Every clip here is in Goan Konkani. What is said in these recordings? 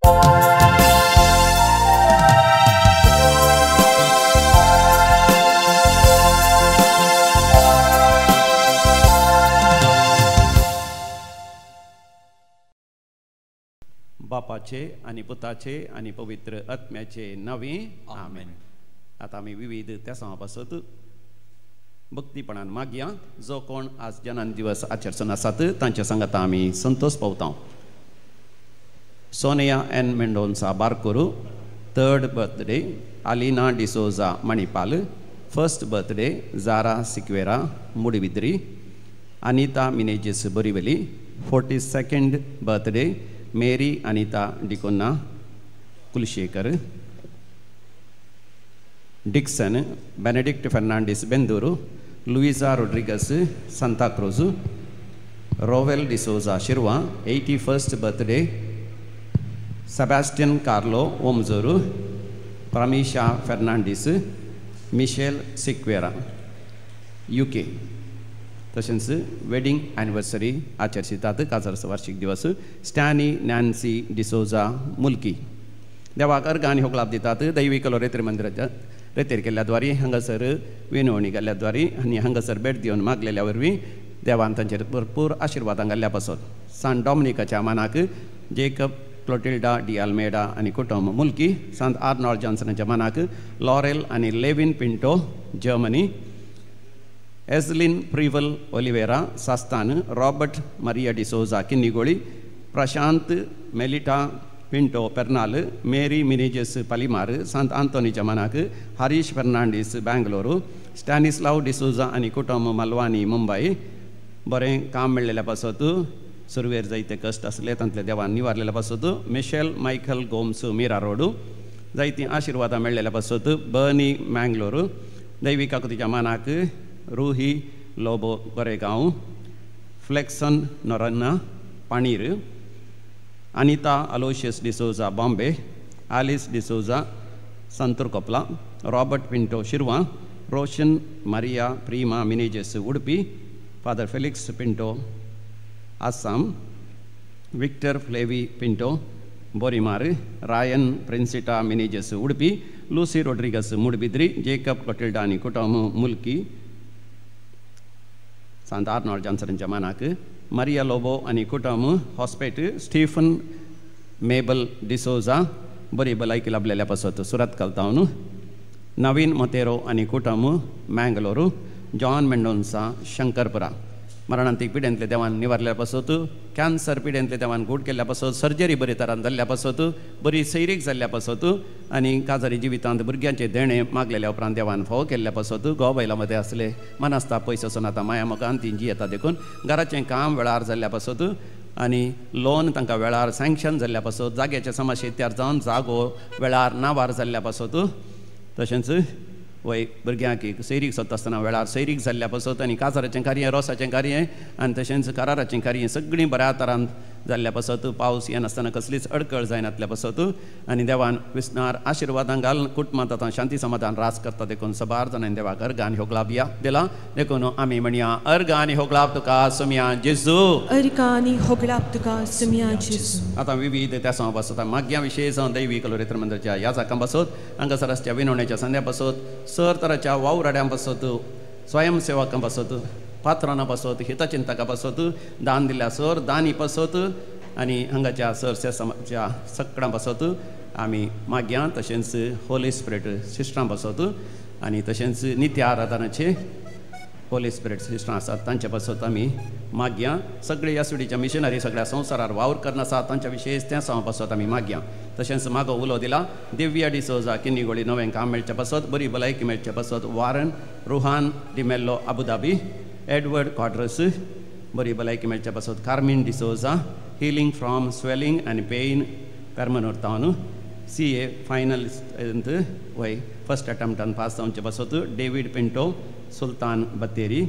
बापाचे आनी पुताचे आनी पवित्र आत्म्याचे नांवे आमेन. आतां आमी विविध तेसां पासत भक्तीपणान मागया. जो कोण आज जनान दिवस आचरचो आसात तांच्या सांगाता आमी संतोष पावता. Sonia N Mendonca Barkur third birthday, Alina D'Souza Manipal first birthday, Zara Sequeira Moodbidri, Anita Menezes Borivali 42nd birthday, Mary Anita D'Cunha Kulshekar, Dixon Benedict Fernandes Bendur, Luisa Rodrigues Santacruz, Rovel D'Souza Shirva 81st birthday, Sebastian Carlo Omjoor, Pramisha Fernandes, Michelle Sequeira UK. तशेंच वेडिंग एनिवर्सरी आचरितात काजार वार्षिक दिवस स्टॅनी नॅन्सी डिसोजा मुल्की. देवाक अर्घ आनी होगलाप दितात. दैवीक लोरेत्री मंदिराच्या रेतेर केल्ल्या द्वारी हांगासर विनवणी केल्ल्या द्वारी आनी हांगासर भेट दिवन मागलेल्या वरवीं देवान तांचेर भरपूर आशिर्वादां घाल्ल्या पासत. सांत डॉमिनिकाच्या मानाक जेकब क्लोटिल्डा डी आल्मेडा आनी कुटुंब मुल्की. सांत आर्नॉल्ड जॉन्सनाच्या मानाक लॉरेल आनी Levin Pinto Germany, Ezlin Preval Oliveira Sasthan, Robert Maria D'Souza Kinnigoli, Prashant Melita Pinto Pernal, Mary Menezes Palimar. Sant आंतोनीच्या मानाक हरीश फर्नांडीस बँगलोरू, स्टॅनिस्लाव डिसोजा आनी कुटुंब मलवानी मुंबय. बरें काम मेळ्ळेल्या पासत सुरवेर जायते कश्ट आसले तांतले देवान निवारलेल्या पासत मिशेल मायकल गोम्स मिरा रोडू. जायतीं आशिर्वादां मेळ्ळेल्या पासत बर्नी मँगलोरू. दैवी काकुतीच्या मानाक Ruhi Lobo Goregaon, Flexon Noronha Panir, Anita Aloysius D'Souza Bombay, Alice D'Souza Santur Kopla, Robert Pinto Shirva, Roshan Maria Prima Menezes Udupi, Father Felix Pinto Assam, Victor Flavi Pinto Borimar, Ryan Princita Menezes Udupi, Lucy Rodrigues Moodbidri, Jacob Clotilda आनी कुटुंब मुल्की. सांत आर्नॉल्ड जॉन्सनाच्या मानाक मारिया लोबो आनी कुटुंब हॉस्पेट, स्टीफन मेबल डिसोजा बरी भलायकी लाभलेल्या पासत सुरत कलतावन, नवीन मोतेरो आनी कुटुंब मँगलोरू, जॉन मेंडोन्सा शंकरपुरा. मरणांतीक पिडेंतले देवान निवारल्या पासत, कॅन्सर पिडेंतले देवान घूट केल्ल्या पासत, सर्जरी बरी तरान जाल्ल्या पासत, बरी सैरीक जाल्ल्या पासत आनी काजारी जिवितांत भुरग्यांचे देणें मागलेल्या उपरांत देवान फावो केल्ल्या पासत, घोव बायलां मदें आसले मनस्ताप पयस वचून आतां माया मोगान ती जियेता देखून घराचें काम वेळार जाल्ल्या पासत आनी लोन तांकां वेळार सँक्शन जाल्ल्या पासत, जाग्याचे समस्ये तयार जावन जागो वेळार नावार जाल्ल्या पासत, तशेंच वय भुरग्यांक सैरीक सोदता आसतना वेळार सैरीक जाल्ल्या पासत आनी काजाराचें कार्य, रोसाचें कार्य आनी तशेंच कराराचें कार्य सगळीं बऱ्या तरान जाल्ल्या पासत, पावस येनासतना कसलीच अडकळ जायनातल्या पासत आनी देवान विस्नार आशिर्वादां घालून कुटुंबांत आतां शांती समाधान रास करता देखून सबार जाणांनी देवाक अर्घ आनी होगलाप या दिला. देखून आमी म्हणया अर्घ आनी होगलाप तुका सुमया जेजू, अर्घ आनी होगलाप तुका सुमया जेजू. आतां विविध त्या पासत माग्या विशेष जावन दैवीक लोरेत्र मंदिराच्या याजाकां पासत, हांगासर आसच्या विनवणेच्या संद्या पासत, सर तराच्या वावराड्यां पासत, स्वयंसेवकां पासत, पात्रां पासत, हितचिंतकां पासत, दान दिल्या सर दानी पासत आनी हांगाच्या सर समाजच्या सगळ्यां पासत आमी मागया. तशेंच होली स्पिरिट सिस्टरां पासत आनी तशेंच नित्य आराधनाचे होली स्पिरिट सिस्टरां आसात तांच्या पासत आमी मागया. सगळे यासुडीच्या मिशनरी सगळ्या संवसारार वावर करना आसात तांच्या विशेष त्या सावा पासत आमी मागया. तशेंच मागो उलो दिला दिव्या डिसोजा किन्नीगोळी नवें काम मेळच्या पासत, बरी भलायकी मेळच्या पासत Warren Ruhan D'Mello Abu Dhabi, Edward Quadros बरी भलायकी मेळच्या पासत, Carmen D'Souza healing from swelling आनी पेन पेर्मनूर तावन, सी ए फायनल वय फर्स्ट अटेम्प्टान पास जावचे पासत, डेवीड पिंटो सुलतान बत्तेरी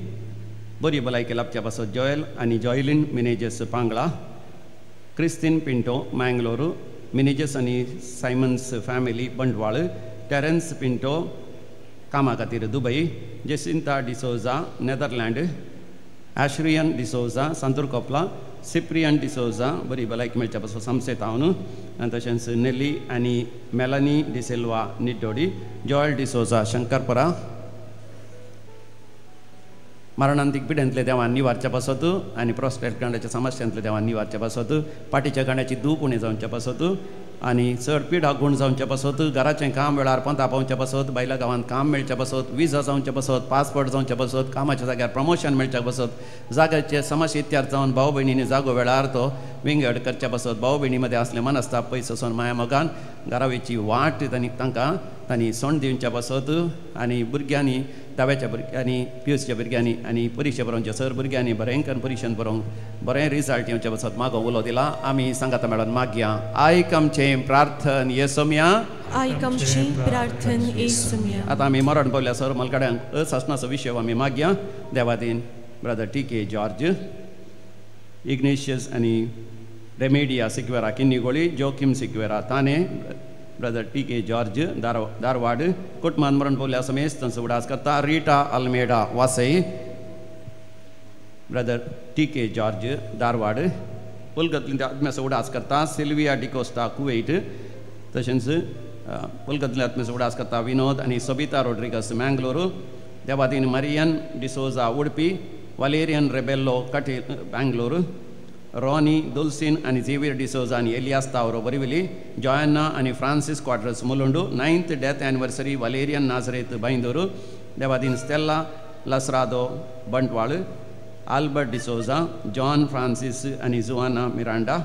बरी भलायकी लाभच्या पासत, जॉयल आनी जॉयलीन मिनेजस पांगळा, क्रिस्तीन पिंटो मँगलोरू, मिनेजस आनी सायमन्स फॅमिली बंडवाळ, टेरन्स पिंटो कामा खातीर Dubai, Jacinta D'Souza Netherland, Ashrian D'Souza Santur Kopla, Cyprian D'Souza बरी भलायकी मेळच्या पासत सामसे तावन, आनी तशेंच नेली आनी मेलानी डिसिल्वा निड्डोडी, जॉयल डिसोजा शंकरपरा. मरणांतीक पिड्यांतले देवान निवारच्या पासत आनी प्रोस्टेट गांड्याच्या समस्यांतले देवान निवारच्या पासत, पाटीच्या गांड्याची दूख उणें जावच्या पासत आनी चड पिडा गूण जावच्या पासत, घराचें काम वेळार पंता पावच्या पासत, बायला गांवांत काम मेळच्या पासत, विजा जावच्या पासत, पासपोर्ट जावच्या पासत, कामाच्या जाग्यार प्रमोशन मेळच्या पासत, जाग्याचे समस्या इत्यार जावन भाव भयणींनी जागो वेळार तो विंगड करच्या पासत, भाव भयणी मदें आसलें मनस्ताप पयस वचून माया मोगान घरावेची वाट तांणी तांकां तांणी सोंड दिवच्या पासत आनी भुरग्यांनी दाव्याच्या भुरग्यांनी पियूसच्या भुरग्यांनी आनी परिक्षा बरोवच्या सर भुरग्यांनी बरें करून परिक्षण बरोवंक बरें रिजल्ट येवच्या पासत मागो उलो दिला. आमी सांगाता मेळोन मागया. आयक आमचें प्रार्थन येसोमया, आयक आमचें प्रार्थन येसोमया. आतां आमी मरण पावल्या सर मलकाड्यांक सासणाचो विशय आमी मागया. Devadin brother T K George, Ignatius आनी Remedia Sequeira Kinnigoli, Joaquim Sequeira Thane, brother T K George Dharwad, कुटुंबान मरण पावल्या समेस्त तांचो उडास करता. Rita Almeida Vasai, brother T K George Dharwad, पुलगतलीं आत्म्याचो उडास करता. सिल्विया डिकोस्टा कुवेट, तशेंच पुलगतल्या आत्म्याचो उडास करता विनोद आनी सबिता रोड्रिगस मँगलोरू. देवादीन Marian D'Souza Udupi, Valerian Rebello Kateel Bangalore, Ronnie Dulcin आनी झेवियर डिसोजा आनी एलियास तावरो बोरिवली, जॉयन्ना आनी Francis Quadros Mulund. 9th death anniversary Valerian Nazareth Byndoor. Devadin Stella Lasrado Bantwal, Albert D'Souza, John Francis आनी जुआना मिरांडा,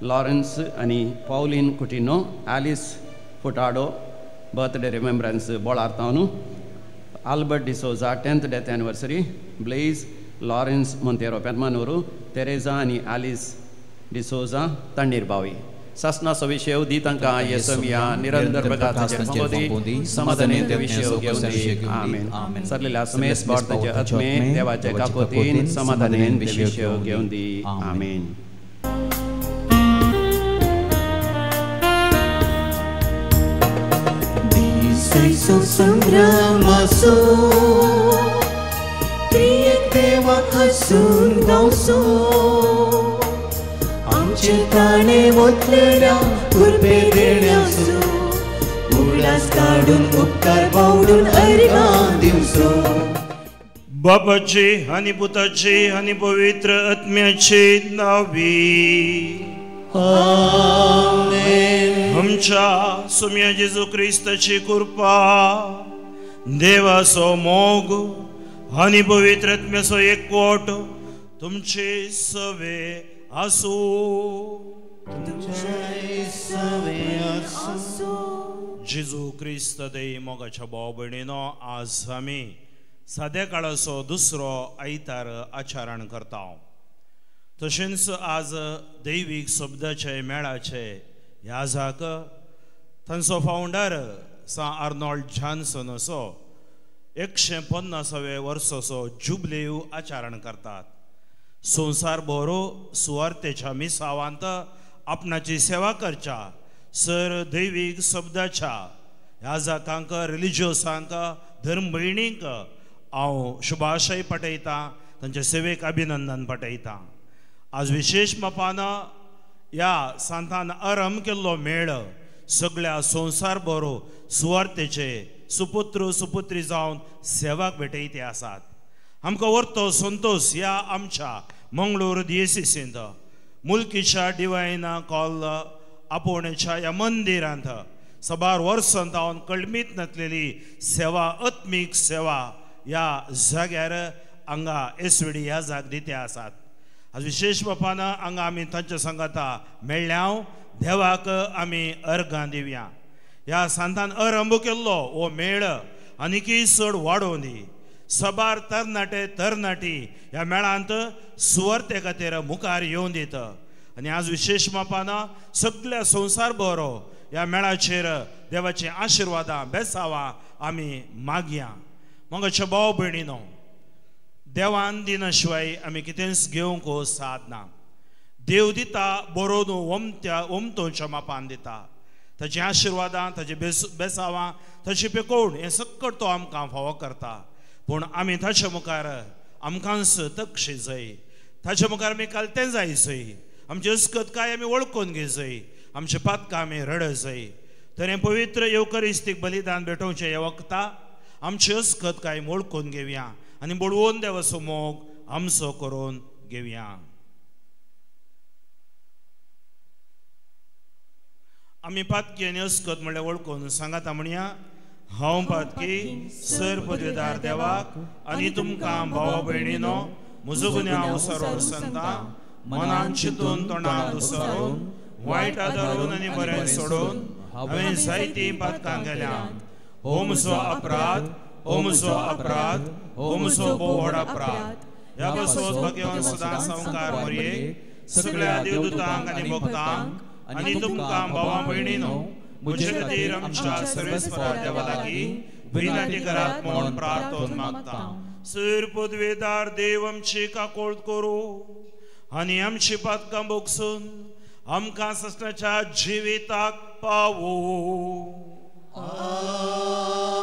लॉरन्स आनी Pauline Coutinho, Alice Furtado birthday remembrance बोळार town, Albert D'Souza 10th death anniversary, Blaise Lawrence Monteiro Permanur, Teresa आनी आलिस डिसोजा तण्णीरबावी. सासणाचो विशय दी तांकां येसोमया, निरंतर प्रकाशाचेर समाधानेन ते विशय घेवन दी. आमेन. सरलेल्या समेस्त बोटाचे आत्मे देवाचे काकोतीन समाधानेन ते विशय घेवन दी. आमेन. संभ्रमासो त्रियेक देवाक हांसून गावचो, आमचे ताणें वतलेल्या कुरपे देण्याचो उगडास काडून उपकार बावडून अर्गां दिवचो. बापाचे आनी पुताचे आनी पवित्र आत्म्याचे नांवी आमेन. आमच्या सुम्या जेजू क्रिस्ताची कृपा, देवाचो मोग आनी पवित्र आत्म्याचो एकवट तुमचे सवे आसूं. जेजू क्रिस्त देई मोगाच्या भाव भयणीनो, आज आमी साद्या काळाचो दुसरो आयतार आचरण करता. तशेंच आज दैवीक शब्दाचे मेळाचे ह्या जाक तांचो फावंडर सा आर्नोल्ड जॉन्सन असो 150व्या वर्साचो जुबलेव आचरण करतात. संवसार भरो सुवार्तेच्या मिसावांत आपणाची सेवा करच्या सर दैवीक शब्दाच्या ह्या जाकांक, रिलिजियसांक, धर्म भयणींक हांव शुभाशय पाठयतां, तांच्या सेवेक अभिनंदन पाठयतां. आज विशेश मापान ह्या सांतान आरंभ केल्लो मेळ सगळ्या संवसार भरो सुवार्तेचे सुपुत्र सुपुत्री जावन सेवाक भेटयते आसात. आमकां व्हरतो संतोश ह्या आमच्या मंगळूर दियेसींत मुल्कीच्या डिवायना कॉल आपोवण्याच्या ह्या मंदिरांत सबार वर्सां जावन कळमीत नासलेली सेवा, आत्मीक सेवा ह्या जाग्यार हांगा एसवीडी ह्या जाग दिते आसात. आज विशेश बापान हांगा आमी तांच्या सांगाता मेळ्ळ्या, देवाक आमी अर्गां दिवया. ह्या सांतान आरंभ केल्लो हो मेळ आनीकय चड वाडोवन दी. सबार तरणाटे तरणाटी ह्या मेळांत सुवार्ते खातीर मुखार येवन दित आनी आज विशेश मापान सगळ्या संवसार बरो ह्या मेळाचेर देवाची आशिर्वादां बेसावां आमी मागया. मगाच्या भाव भयणीनो, देवान दिना शिवाय आमी कितेंच घेवंक साद ना. देव दिता बरोवन ओमत्या ओमतोच्या मापान दिता. ताची आशिर्वादां, ताची बेसावां, ताची पेकोवण हें सकट तो आमकां फावो करता. पूण आमी ताचे मुखार आमकांच तक्षी जाय, ताचे मुखार आमी कालतें जाय जय, आमची अस्कत काय आमी वळखून घेय, आमचे पातकां आमी रड जाय. तर हें पवित्र येवकरिस्तीक बलिदान भेटोवचें हे वखता आमची अस्कत काय वळखून घेवया आनी बळवून देवाचो मोग आमचो करून घेवया. आमी पातकी आनी अस्कत म्हणल्यार वळखून सांगाता म्हणया, हांव पातकी सर पदवेदार देवाक आनी तुमकां भावा भयणीनो म्हजो गुन्यांव सरोन सांगता, मनान चिंतून तोंडान दुसरून वायट आदारून आनी बरें सोडून हांवें जायतीं पातकां केल्यांत. हो म्हजो अपराध, हो म्हजो अपराध, हो म्हजो भोव व्हड अपराध. ह्या पासत भाग्यवान सदां संवकार मरये सगळ्या देवदूतांक आनी भक्तांक आनी तुमकां भावा भयणीनो म्हजे खातीर आमच्या सर्वेस्परा देवा लागीं विनंती करात म्हूण प्रार्थना मागता. सर पदवेदार देव आमची काकोळ करूं आनी आमची पातकां भोगसून आमकां ससनाच्या जिविताक पावो.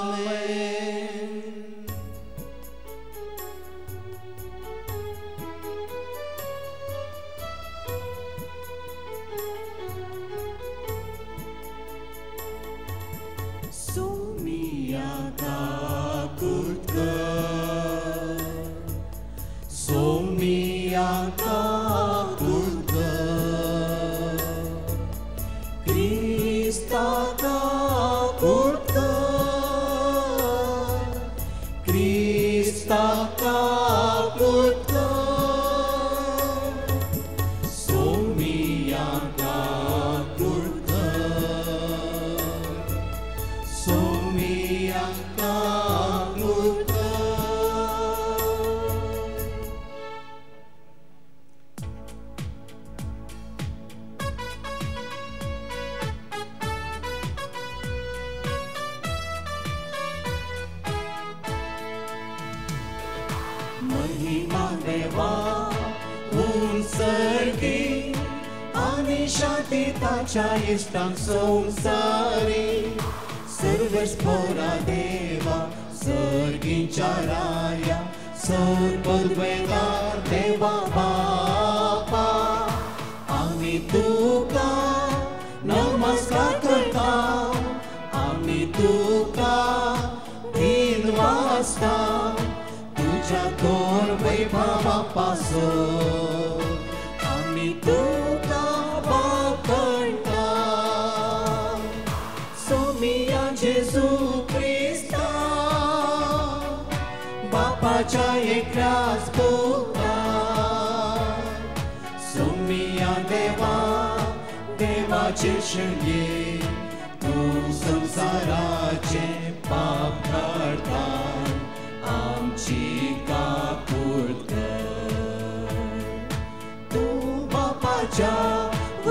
आमेन. सोमिया काकूट कर, सोमिया काकूट कर, क्रिस्ता काकूट कर, क्रिस्ता काकूट कर, सोमिया काकूट कर, सोमिया काकूट कर. महिमा देवा उंचरगी आनी शांती ताच्या इश्टांक संवसारी. सर्वेस्परा देवा सर्गीच्या राया सर्वपदवेदार देवा बापा आमी तुका नमस्कार करता, आमी तुका दिन वाजता तुझ्या थोर वैभवा पासून आमी तुका वाखणता. सोमिया जेजू क्रिस्ता बापाच्या एकल्याच पुता, सोमिया देवा देवाचे शेणये तूं संवसाराचे पाप काडता आमची काकूट कर. तूं बापाच्या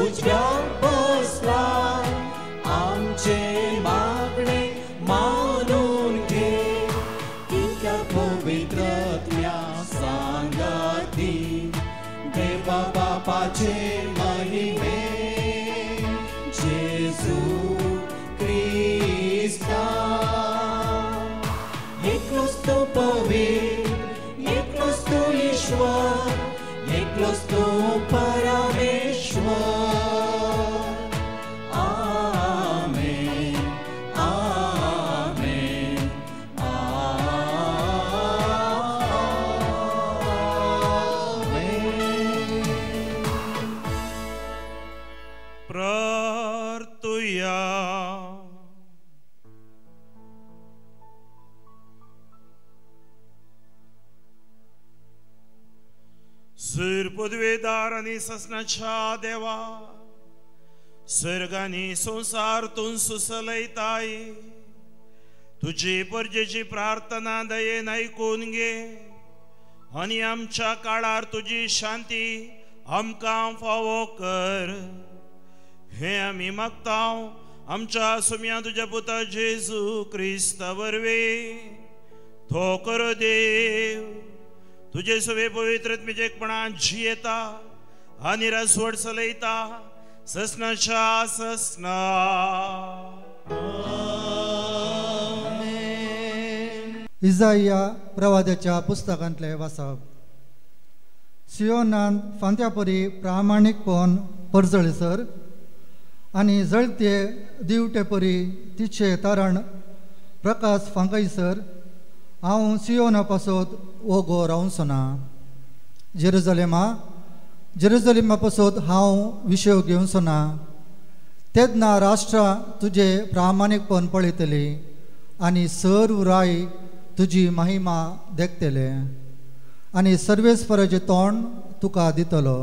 उजव्याक बसला आमचे मागणे मानून घे, कित्याक पवित्रत्म्या सांगाती देवा बापाचे महिमे जेजू क्रिस्ता. एकलोच तो पवित्र, एकलोच तो ईश्वर, एकलोच तो परमेश्वर. आमेन, आमेन, आमेन. प्रार्थुया. सर पदवेदार आनी ससनाच्या देवा सर्गांनी संवसार तूं सुसलयताय, तुजी परजेची प्रार्थना दयेन आयकून घे आनी आमच्या काळार तुजी शांती आमकां फावो कर. हें आमी मागता आमच्या सुम्या तुज्या पुता जेजू क्रिस्ता वरवीं. तो कर देव तुजे सवे पवित्र आत्म्याचेपणान जियेता आनी रासवड चलयता ससनाच्या ससना. इजाइया प्रवाद्याच्या पुस्तकांतले वाचप. सियोनान फांत्यापरी प्रामाणीकपण परजळसर आनी जळते दिवटे परी तिचे तारण प्रकाश फांकयसर हांव सियोना पासत ओगो रावचो ना. जेरुजलेमा जेरुजलेमा पासत हांव विशय घेवचो ना. तेन्ना राष्ट्रां तुजें प्रामाणीकपण पळयतली आनी सर्व राय तुजी महिमा देखतले आनी सर्वेस्पराचें तोंड तुका दितलो.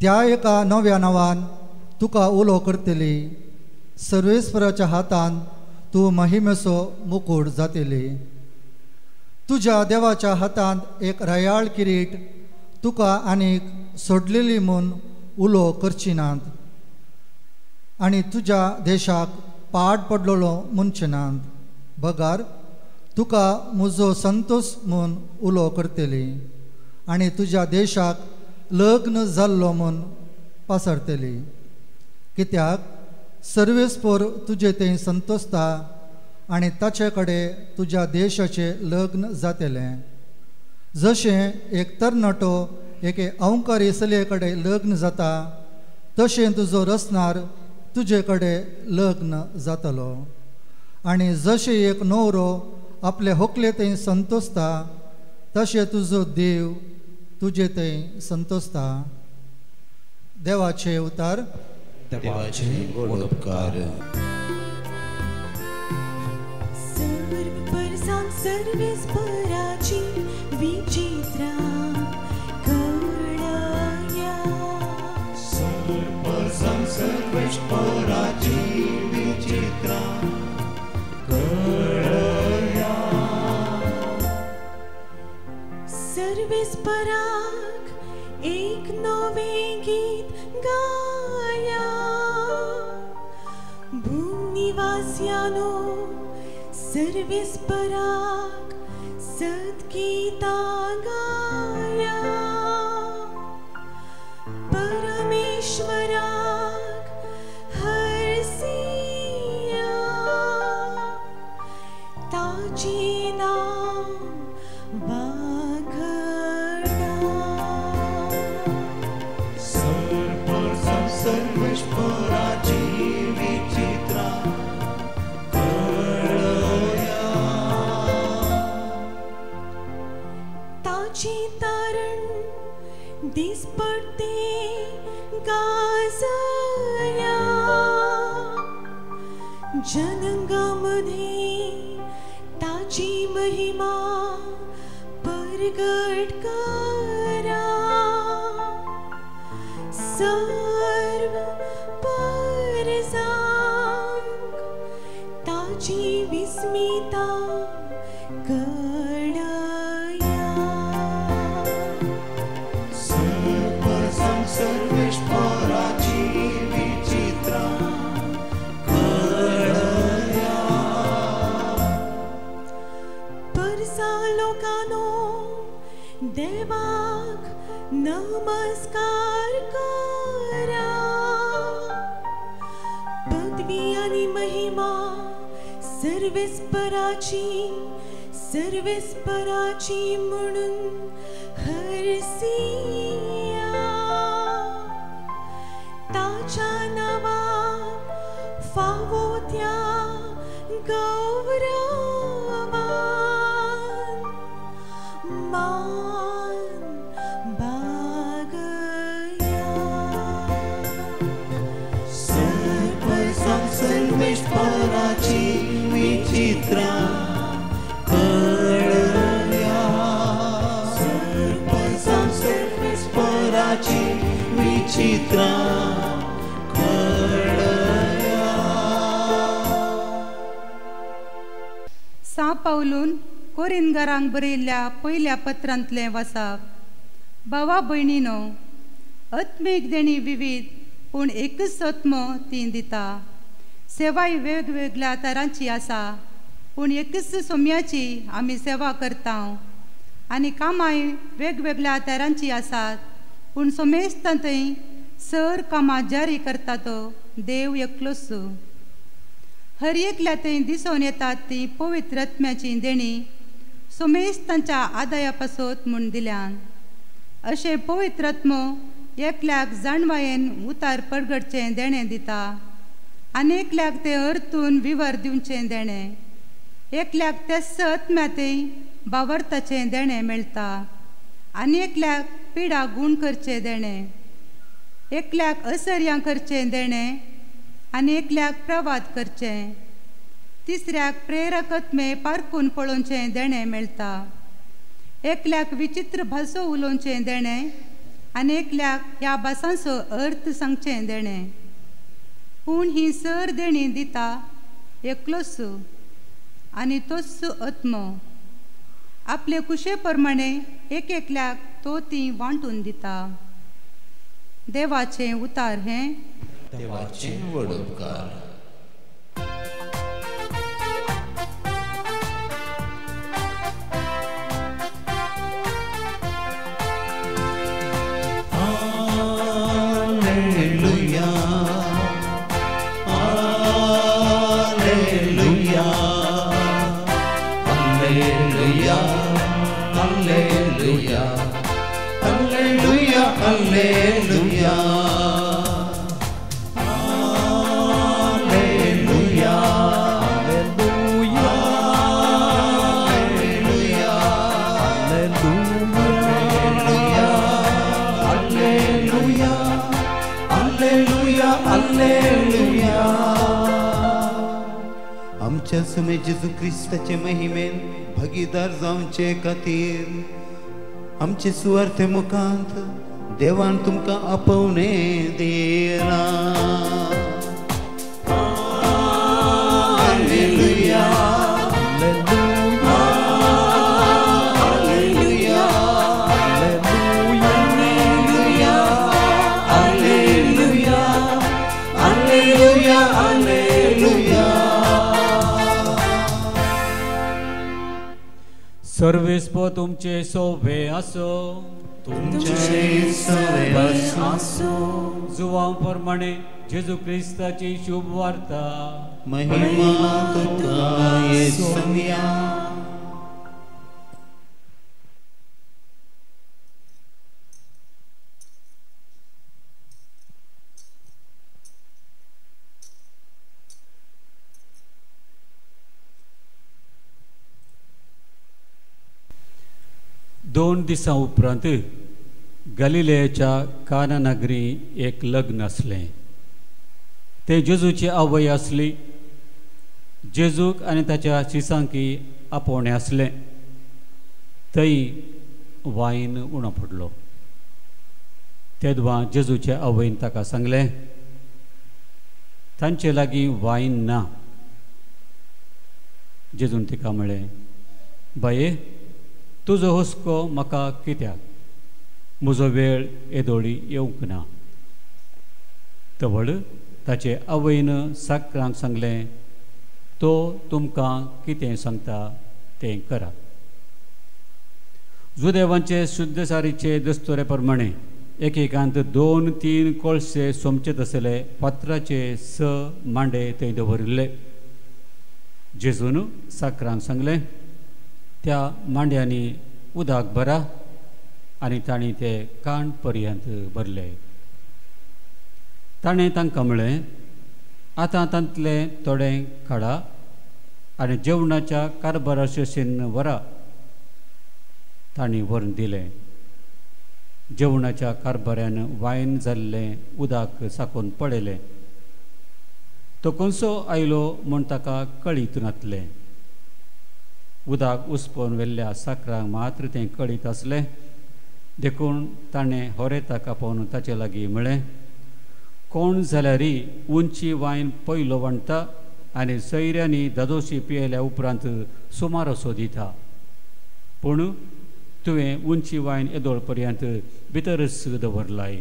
त्या एका नव्या नांवान तुका उलो करतली. सर्वेस्पराच्या हातान तूं महिमेचो मुकूट जातली. तुज्या देवाच्या हातांत एक रयाळ किरीट तुका आनीक सोडलेली म्हूण उलो करची नात आनी तुज्या देशाक पाड पडलेलो म्हणचे नात. बगार तुका म्हजो संतोष म्हूण उलो करतली आनी तुज्या देशाक लग्न जाल्लो म्हूण पासरतली. कित्याक सर्वेस्पर तुजे थंय संतोषता आनी ताचे कडेन तुज्या देशाचें लग्न जातलें. जशें एक तरणाटो एके अवकारी चलये कडेन लग्न जाता तशें तुजो रचणार तुजे कडेन लग्न जातलो. आनी जशें एक न्हवरो आपले होकले थंय संतोषता तशें तुजो देव तुजे थंय संतोषता. देवाचे उतार. देवाचे व्हड उपकार. सर्व परसांक सर्वेस्पराची विचित्रा कळया. सर्व परसांक सर्वेस्पराची विचित्रा कळया. सर्वेस्पराक एक नवें गीत गाया. भूनिवास्यानो सर्वेस्पराक सद्गीता गाया. परमेश्वराक हरसिया ताची नांव वाखडा. सर्व सर्वेस्पराची विचित्रा कळया. ताची तारण दिसपडते गाजया. जनंगामध्ये ताची महिमा परगट करा. सर्व परसांक ताची विस्मिता कळया. सर्व परसांक सर्वेस्पराची विचित्रा कळया. परसा लोकांनो देवाक नमस्कार करा. पदवी आनी महिमा सर्वेस्पराची सर्वेस्पराची म्हणून हरसिया. ताच्या नांवाक फावो त्या गौरवान मान बागया. सर्व परसांक सर्वेस्पराची विचित्रा कळया. सर्व परसांक सर्वेस्पराची विचित्रा कळया. सा पावलून कोरिनगारांक बरयल्ल्या पयल्या पत्रांतलें वासाप. भावा भयणीनो, आत्मीक देणी विविध पूण एकच आत्मो ती दिता. सेवाय वेगवेगळ्या तरांची आसा पूण एकच सोम्याची आमी सेवा करता. आनी कामांय वेगवेगळ्या तरांची आसात पूण सोमेस्तां थंय सर कामां जारी करता तो देव एकलोच. हर एकल्या थंय दिसून येतात ती पवित्र आत्म्याची देणी सोमेस्तांच्या आदाया पासत म्हूण दिल्यान. अशें पवित्र आत्मो एकल्याक जाणवायेन उतार परगटचें देणें दिता आनी एकल्याक तें अर्थून विवर दिवचें देणें, एकल्याक तेच आत्म्यातय बावरताचें देणें मेळटा आनी एकल्याक पिडा गूण करचें देणें, एकल्याक असर्यां करचें देणें आनी एकल्याक प्रवाद करचें, तिसऱ्याक प्रेरक आत्मे पारकून पळोवचें देणें मेळटा, एकल्याक विचित्र भासो उलोवचें देणें आनी एकल्याक ह्या भासांचो अर्थ सांगचें देणें. पूण ही सर देणी दिता एकलोच आनी तोच आत्मो आपले कुशे प्रमाणे एक एकल्याक तो ती वांटून दिता. देवाचें उतार हें देवाचें व्हड उपकार. Hallelujah, hallelujah, hallelujah, hallelujah, hallelujah, hallelujah, hallelujah, hallelujah, hallelujah, hallelujah, hallelujah, hallelujah. आमच्या सुमे जेजू क्रिस्ताचे महिमेन भागीदार जावचे खातीर आमचे सुवार्थे मुखांत देवान तुमकां आपोवणे दिलां. Hallelujah, hallelujah, hallelujah, hallelujah, hallelujah, hallelujah. सर्वेस्पो तुमचे सोवे आसो, तुमचे सवे आसो. जुवां प्रमाणे जेजू क्रिस्ताची शुभ वार्ता. महिमा तुका येसुया. दोन दिसां उपरांत गलिलेच्या काना नगरी एक लग्न आसलें. तें जेजूची आवय आसली. जेजूक आनी ताच्या शिसांकी आपोवणें आसलें. थंय वायन उणो पडलो. तेदवा जेजूचे आवयन ताका सांगलें, तांचे लागीं वायन ना. जेजून तिका म्हळें, बाये, तुजो हुस्को म्हाका कित्याक? म्हजो वेळ येदोळी येवंक ना. तवळ ताचे आवयन साकरांक सांगलें, तो तुमकां कितें सांगता तें करा. जुदेवांचे शुद्धसारीचे दस्तुरे प्रमाणे एकेकांत 2-3 कोळशे सोमचे तसले फातराचे 6 मांडे थंय दवरिल्ले. जेजून साकरांक सांगलें, त्या मांड्यांनी उदक भरा आनी तांणी ते काण पर्यंत भरले. ताणें तांकां म्हळें, आतां तांतलें थोडें काडा आनी जेवणाच्या कारभाराशेन व्हरा. तांणी व्हरून दिलें. जेवणाच्या कारभाऱ्यान वायन जाल्लें उदक साकून पळयलें. तो कोनसो आयलो म्हूण ताका कळीत नातलें. उदक उसपोवन व्हेल्ल्या साकरांक मात्र तें कळीत आसलें. देखून ताणें होरेताक आपोवन ताचे लागीं म्हळें, कोण जाल्यारी उंची वायन पयलो वांट्टा आनी सैऱ्यांनी दादोशी पियेल्या उपरांत सुमार असो दिता, पूण तुवें उंची वायन येदोळ पर्यंत भितरच दवरलाय.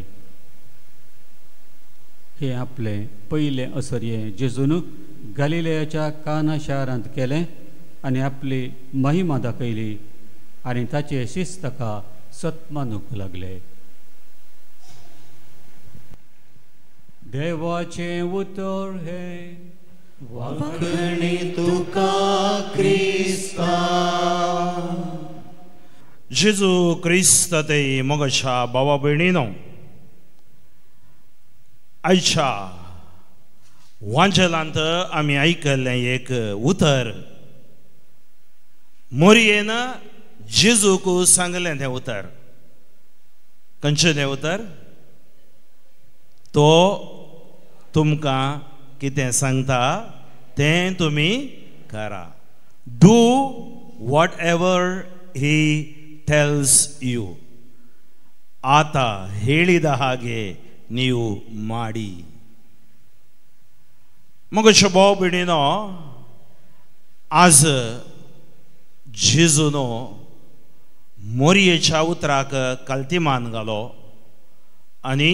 हें आपलें पयलें असर्यें जेजून गालिलेयाच्या काना शारांत केलें आनी आपली महिमा दाखयली आनी ताचे शिस्त ताका सत्मानूंक लागले. देवाचें उतर हें वाखणी तुका क्रिस्ता. जेजू क्रिस्त ते मोगाच्या भावा भयणीनो, आयच्या वांजेलांत आमी आयकल्लें एक उतर, मोरयेन जेजूक सांगलें तें उतर. खंयचें तें उतर? तो तुमकां कितें सांगता तें तुमी करा. Do whatever he tells you. ಆತ ಹೇಳಿದ ಹಾಗೆ ನೀವು ಮಾಡಿ. मग भाव भयणीनो, आज जेजूनो मोरयेच्या उतराक कालतीमान घालो आनी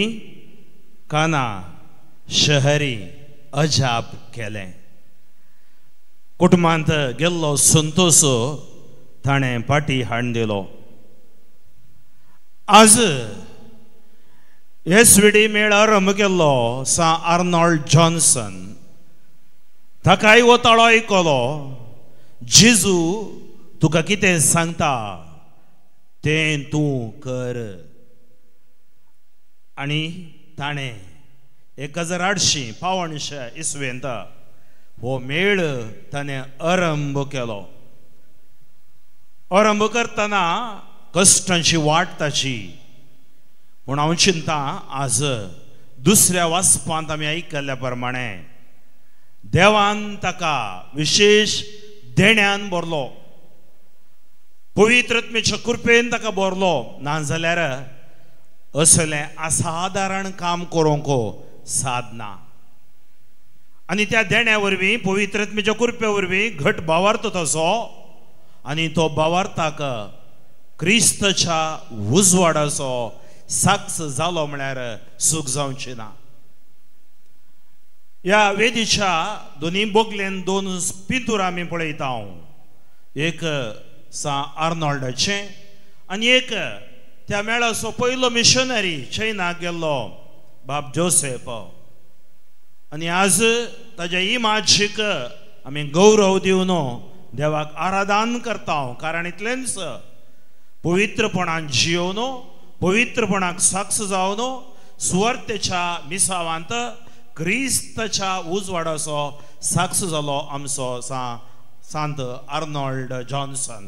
काना शहरी अजाप केलें. कुटुंबांत गेल्लो संतोष ताणें पाटी हाडून दिलो. आज एस वी डी मेळ आरंभ केल्लो सा आर्नॉल्ड जॉन्सन, ताकाय हो ताळो आयकलो, जेजू तुका कितें सांगता तें तूं कर. आनी ताणें 1885 इसवेंत हो मेळ ताणें आरंभ केलो. आरंभ करतना कश्टांची वाट ताची, पूण हांव चिंता आज दुसऱ्या वाचपांत आमी आयकल्ल्या प्रमाणे देवान ताका विशेष देण्यान भरलो, पवित्र आत्म्याच्या कृपेन ताका भरलो. नाजाल्यार असलें असाधारण काम करूंक साधना. आनी त्या देण्या वरवीं, पवित्र आत्म्याच्या कृपे वरवीं घट भावार्थ तसो, आनी तो भावार्थाक क्रिस्तच्या उजवाडाचो साक्ष जालो म्हळ्यार सूख जावची ना. ह्या वेदीच्या दोनी बोगलेन दोन पिंतूर आमी पळयता. एक सा आर्नॉल्डाचें आनी एक त्या मेळाचो पयलो मिशनरी चैनाक गेल्लो बाब जोसेफ. आनी आज ताज्या इमाजीक आमी गौरव दिवन देवाक आराधन करता, कारण इतलेंच पवित्रपणान जियोवन, पवित्रपणाक साक्ष जावन सुवार्थेच्या मिसावांत क्रिस्ताच्या उजवाडाचो साक्ष जालो आमचो सांत आर्नॉल्ड जॉन्सन.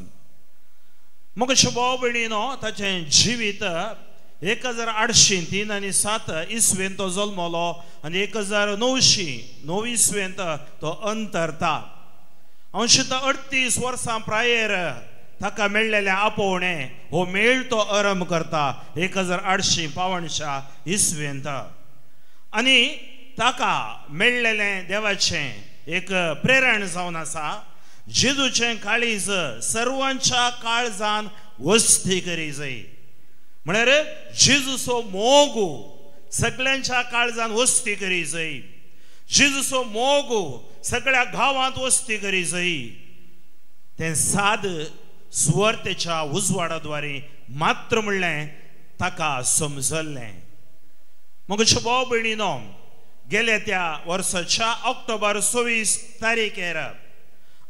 मग भाव भयणीनो, ताचें जिवीत 1803 आनी 7 इसवेंत तो जल्मलो आनी 1909 इसवेंत तो अंतरता. अंशता 38 वर्सां प्रायेर ताका मेळ्ळेलें आपोवणें हो मेळ तो आरंभ करता 1885 इसवेंत. आनी ताका मेळ्ळेलें देवाचें एक प्रेरण जावन आसा, जेजूचें काळीज सर्वांच्या काळजान वस्ती करी जाय. म्हळ्यार जेजूचो मोग सगळ्यांच्या काळजान वस्ती करी जाय, जेजूचो मोग सगळ्या गांवांत वस्ती करी जाय. तें साद सुवार्थेच्या उजवाडाद्वारे मात्र म्हणलें ताका समजल्लें. मग भाव भयणीनो, गेल्या त्या वर्साच्या ऑक्टोबर 26 तारीखेर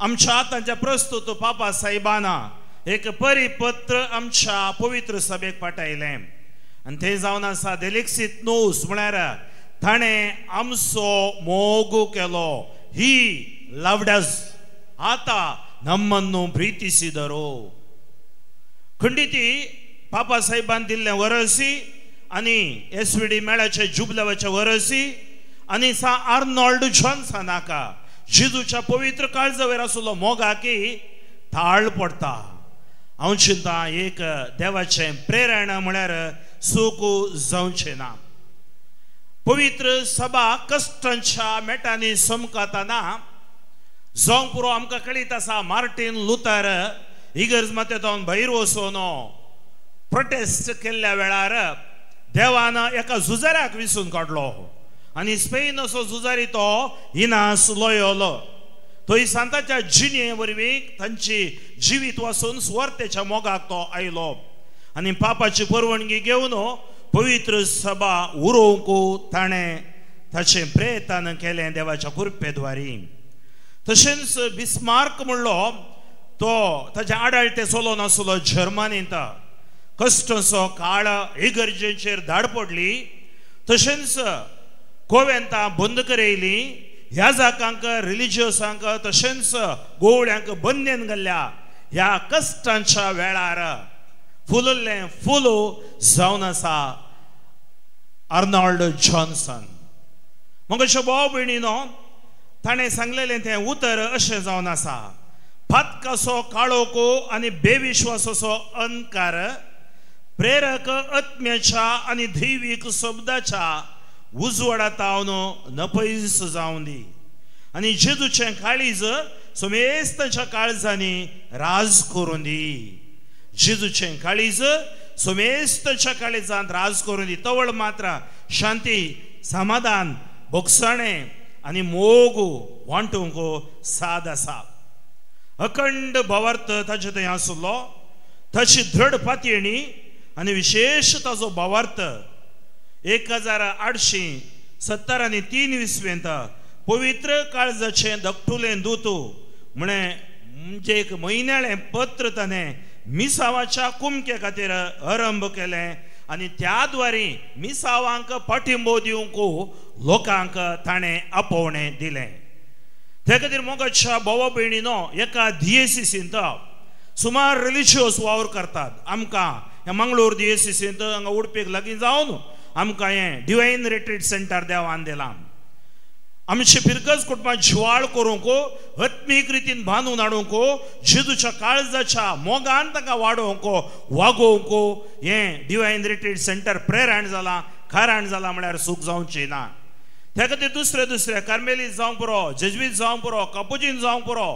आमच्या तांच्या प्रस्तुत पापा साहेबाना एक परिपत्र आमच्या पवित्र सभेक पाठयलें आनी तें जावन आसा देलिक्सीत नोस, म्हळ्यार ताणें आमचो मोग केलो, ही लावडास आता नम्मन्नू प्रीतिसिदरो. खंडिती पापा साहेबान दिल्लें वरसी आनी एस वी डी मेळाचे जुबलेवाचे वरसी आनी सा आर्नॉल्ड जॉन्सनाका जेजूच्या पवित्र काळजावेर आसलो मोगाकी थाळ पडटा. हांव चिंता एक देवाचें प्रेरण म्हळ्यार सूख जावचें ना. पवित्र सभा कश्टांच्या मेटांनी समकातना जावंक पुरो. आमकां कळीत आसा मार्टीन लुथर इगर्ज मातेंत भायर वचून प्रोटेस्ट केल्ल्या वेळार देवान एका झुजाऱ्याक विसून काडलो आनी स्पेन असो झुजारी तो इनास लोयोलो. थंय सांताच्या जिणे वरवीं तांची जिवीत वासून सुवार्थेच्या मोगाक तो आयलो आनी पापाची परवानगी घेवन पवित्र सभा उरोवंक ताणें ताचें प्रयत्न केलें देवाच्या कृपेद्वारी. तशेंच बिस्मार्क म्हणलो तो ताच्या आडाळते चलोन आसलो जर्मनींत. कश्टांचो काळ इगर्जेचेर धाड पडली. तशेंच कोवेंतां बंद करयली, ह्या जाकांक रिलिजियसांक तशेंच गोवळ्यांक बंदेन घाल्ल्या ह्या कश्टांच्या वेळार फुलल्लें फुलो जावन आसा आर्नॉल्ड जॉन्सन. मग अशें भाव भयणीनो, ताणें सांगलेलें तें उतर अशें जावन आसा, फातकासो काळोखो आनी बेविश्वासाचो अंधकार प्रेरक आत्म्याच्या आनी दैवीक शब्दाच्या उजवाडा तावन नपयस जावन दी आनी जेजूचें काळीज समेस्तांच्या काळजांनी राज करून दी. जेजूचें काळीज समेस्तांच्या काळजांत राज करून दी. तवळ मात्र शांती, समाधान, भोगसाणें आनी मोग वांटूंक साद आसा. अखंड भावार्थ ताचे थंय आसलो, ताची दृढ पातयेणी आनी विशेश ताचो भावार्थ 1870 आनी 3 इसवेंत पवित्र काळजाचें धकटुलें दूत म्हणे म्हणजे एक म्हयन्याळें पत्र ताणें मिसावाच्या कुमके खातीर आरंभ केलें आनी त्या द्वारे मिसावांक पाठिंबो दिवंक लोकांक ताणें आपोवणें दिलें. त्या खातीर मोगाच्या भावा भयणीनो, एका दियेसीसींत सुमार रिलिजियस वावर करतात. आमकां ह्या मंगळूर दियेसीसींत हांगा उडपीक लागीं जावन आमकां हें डिवायन रिट्रीट सेंटर देवान दिलां. आमची फिरगज कुटुंबां जिवाळ करूंक, आत्मीक रितीन बांदून हाडूंक, जेजूच्या काळजाच्या मोगान तांकां वाडोवंक, वागोवंक हें डिवायन रिट्रीट सेंटर प्रेरण जालां, कारण जालां म्हळ्यार सूख जावची ना. त्या खातीर दुसरे दुसरे कार्मेलीत जावंक पुरो, जेजवीत जावंक पुरो, कापुजीन जावंक पुरो,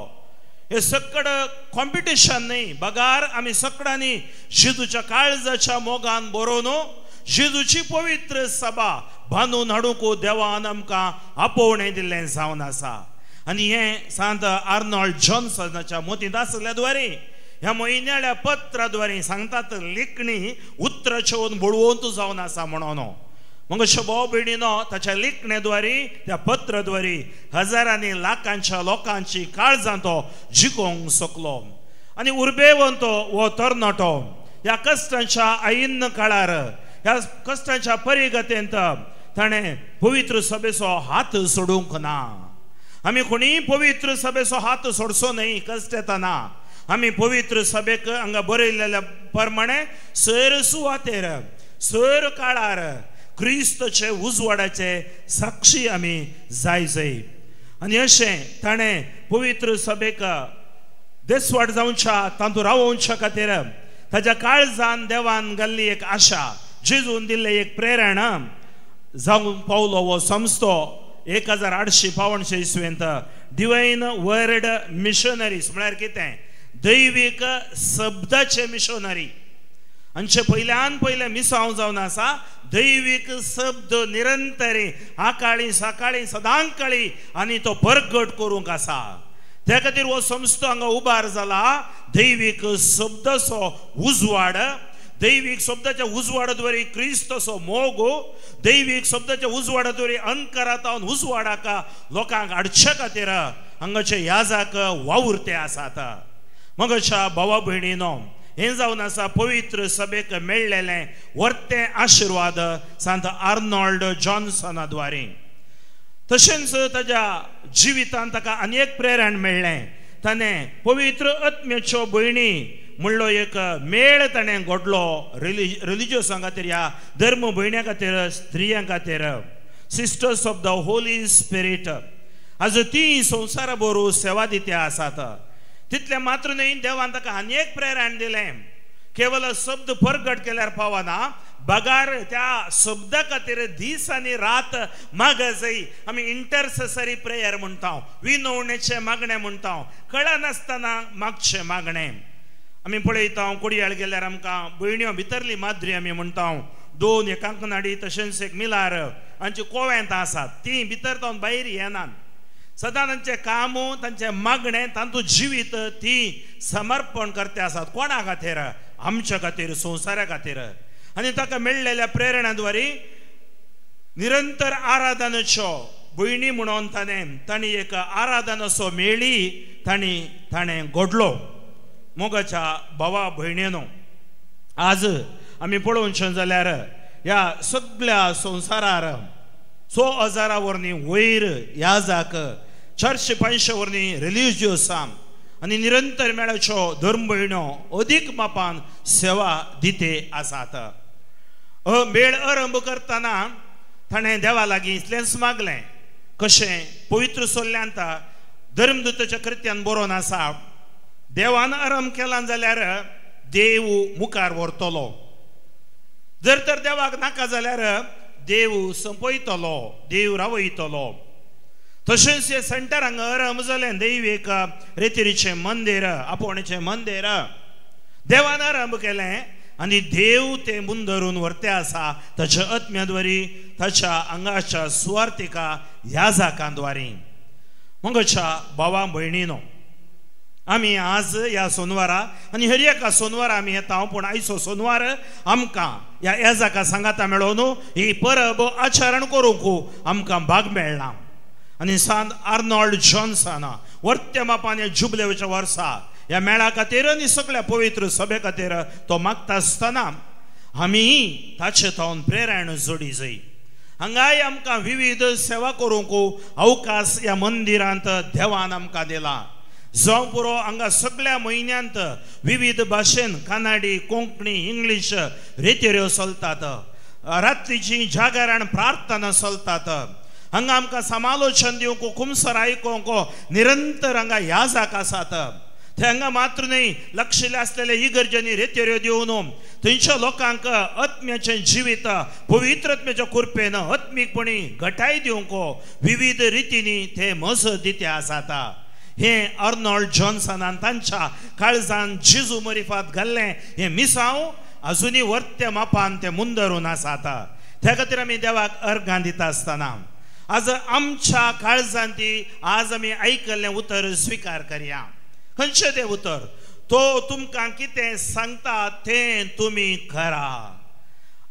हे सकड कॉम्पिटिशन न्ही, बगार आमी सकडांनी जेजूच्या काळजाच्या मोगान बरोवन जेजूची पवित्र सभा बांदून हाडूंक देवान आमकां आपोवणें दिल्लें जावन आसा. आनी हें सांत आर्नॉल्ड जॉन्सनाच्या मतींत आसल्या द्वारे ह्या म्हयन्याळ्या पत्रा द्वारे सांगतात लिखणी उतराचें बळवंत जावन आसा म्हणून. मग अशें भाव भयणीनो, ताच्या लिखणे द्वारे त्या पत्रा द्वारे हजारांनी लाखांच्या लोकांची काळजां तो जिखोवंक शकलो. आनी उर्बेवंत हो तरणाटो ह्या कश्टांच्या आयिन्न काळार, ह्या कश्टांच्या परिगतेंत ताणें पवित्र सभेचो हात सोडूंक ना. आमी कोणीय पवित्र सभेचो हात सोडचो न्हय. कश्ट येतना आमी पवित्र सभेक हांगा बरयल्ल्या प्रमाणे सर सुवातेर सर काळार क्रिस्तचे उजवाडाचे साक्षी आमी जाय जाय. आनी अशें ताणें पवित्र सभेक देसवाड जावच्या, तातूंत रावोवच्या खातीर ताच्या काळजान देवान घाल्ली एक आशा, जेजून दिल्लें एक प्रेरणा जावंक पावलो हो संस्थो 1852 इसवेंत डिवायन वर्ड मिशनरीज म्हळ्यार कितें, दैवीक शब्दाचे मिशनरी. आमचे पयल्यान पयलें मिसांव जावन आसा दैवीक शब्द निरंतरी आकाळी सकाळी सदांकाळी आनी तो परगट करूंक आसा. त्या खातीर हो संस्थो हांगा उबार जाला दैवीक शब्दाचो उजवाड, दैवीक शब्दाच्या उजवाडाद्वारे क्रिस्तचो मोग, दैवीक शब्दाच्या उजवाडाद्वारे अंधकारांत उजवाडाक लोकांक हाडचे खातीर हांगाचे याजाक वावुरते आसात. मग अशा भावा भयणीनो, हें जावन आसा पवित्र सभेक मेळ्ळेलें वर्तें आशिर्वाद सांत आर्नॉल्ड जॉन्सना द्वारे. तशेंच ताज्या जिवितांत ताका आनी एक प्रेरण मेळ्ळें. ताणें पवित्र आत्म्याच्यो भयणी म्हणलो एक मेळ ताणें घडलो रिलिजियसां खातीर, ह्या धर्म भयण्यां खातीर, स्त्रियां खातीर, sisters of the holy spirit. आज ती संवसारा बरोबर सेवा दिते आसात. तितलें मात्र न्हय, देवान ताका आनी एक प्रेरण दिलें. केवल शब्द परगट केल्यार पावना, बगार त्या शब्दा खातीर दीस आनी रात माग जाय. आमी इंटरसेसरी प्रेयर म्हणटा, विनवणेचें मागणें म्हणटा, कळनासतना मागचें मागणें. आमी पळयता कोडयाळ गेल्यार आमकां भयण्यो भितरली माद्री आमी म्हणटा, दोन एक कांकणाडी तशेंच एक मिलार हांची कोवेंत आसात, ती भितर जावन भायर येनात. सदां तांचें काम, तांचें मागणें, तांतूं जिवीत ती समर्पण करते आसात. कोणा खातीर? आमच्या खातीर, संवसारा खातीर. आनी ताका मेळ्ळेल्या प्रेरणाद्वारे निरंतर आराधनेच्यो भयणी म्हणून ताणें तांणी एक आराधनाचो मेळी तांणी ताणें घडलो. मोगाच्या भावा भयणीनो, आज आमी पळोवचें जाल्यार ह्या सगळ्या संवसारार 6,000 वरनी वयर याजाक 400-500 वरनी रिलिजियोसां आनी निरंतर मेळाच्यो धर्म भयणो अदीक मापान सेवा दिते आसात. मेळ आरंभ करतना ताणें देवा लागीं इतलेंच मागलें कशें पवित्र सोल्ल्यांत धर्मदूताच्या कृत्यान बरोवन आसा, देवान आरंभ केला जाल्यार देव मुखार व्हरतलो, जर तर देवाक नाका जाल्यार देव संपयतलो, देव रावयतलो. तशेंच हे सेंटर हांगा आरंभ जालें दैव एक रेतिरीचें मंदीर, आपोवण्याचें मंदीर देवान आरंभ केलें आनी देव तें मुंदरून व्हरते आसा ताच्या आत्म्याद्वारी, ताच्या आंगाच्या सुवार्थिका ह्या जाकांद्वारी. मंगच्या भावा भयणीनो, आमी आज ह्या सोनवारा आनी हर एका सोनवारा आमी येता, पूण आयचो सोनवार आमकां ह्या एजाका सांगाता मेळोवन ही परब आचरण करूंक आमकां भाग मेळना. आनी सांत आर्नॉल्ड जॉन्सन वर्त्या मापान ह्या जुबलेच्या वर्सा ह्या मेळा खातीर आनी सगळ्या पवित्र सभे खातीर तो मागता आसतना आमी ताचे थावन प्रेरण जोडी जाय. हांगाय आमकां विविध सेवा करूंक अवकाश ह्या मंदिरांत देवान आमकां दिला. जावं पुरो हांगा सगळ्या म्हयन्यांत विविध भाशेन कानाडी, कोंकणी, इंग्लीश रेतेऱ्यो चलतात, रात्रीची जागरण प्रार्थना चलतात. हांगा आमकां समालोचन दिवंक, कुमसर आयकोंक निरंतर हांगा याजाक आसात. ते हांगा मात्र न्हय लक्षिल्ले आसलेले इगर्जांनी रेतेऱ्यो दिवन थंयच्या लोकांक आत्म्याचें जिवीत पवित्र आत्म्याच्या कृपेन आत्मीकपणी घटाय दिवंक विविध रितींनी ते मजत दिते आसात. हे आर्नॉल्ड जॉन्सनान तांच्या काळजान जेजू मरिफात घाल्लें हें मिसांव अजुनूय वर्त्या मापान ते मुंदरून आसात. त्या खातीर आमी देवाक अर्घां दिता आसतना आज आमच्या काळजान ती आज आमी आयकल्लें उतर स्विकार करया. खंयचें तें उतर? तो तुमकां कितें सांगता तें तुमी करा.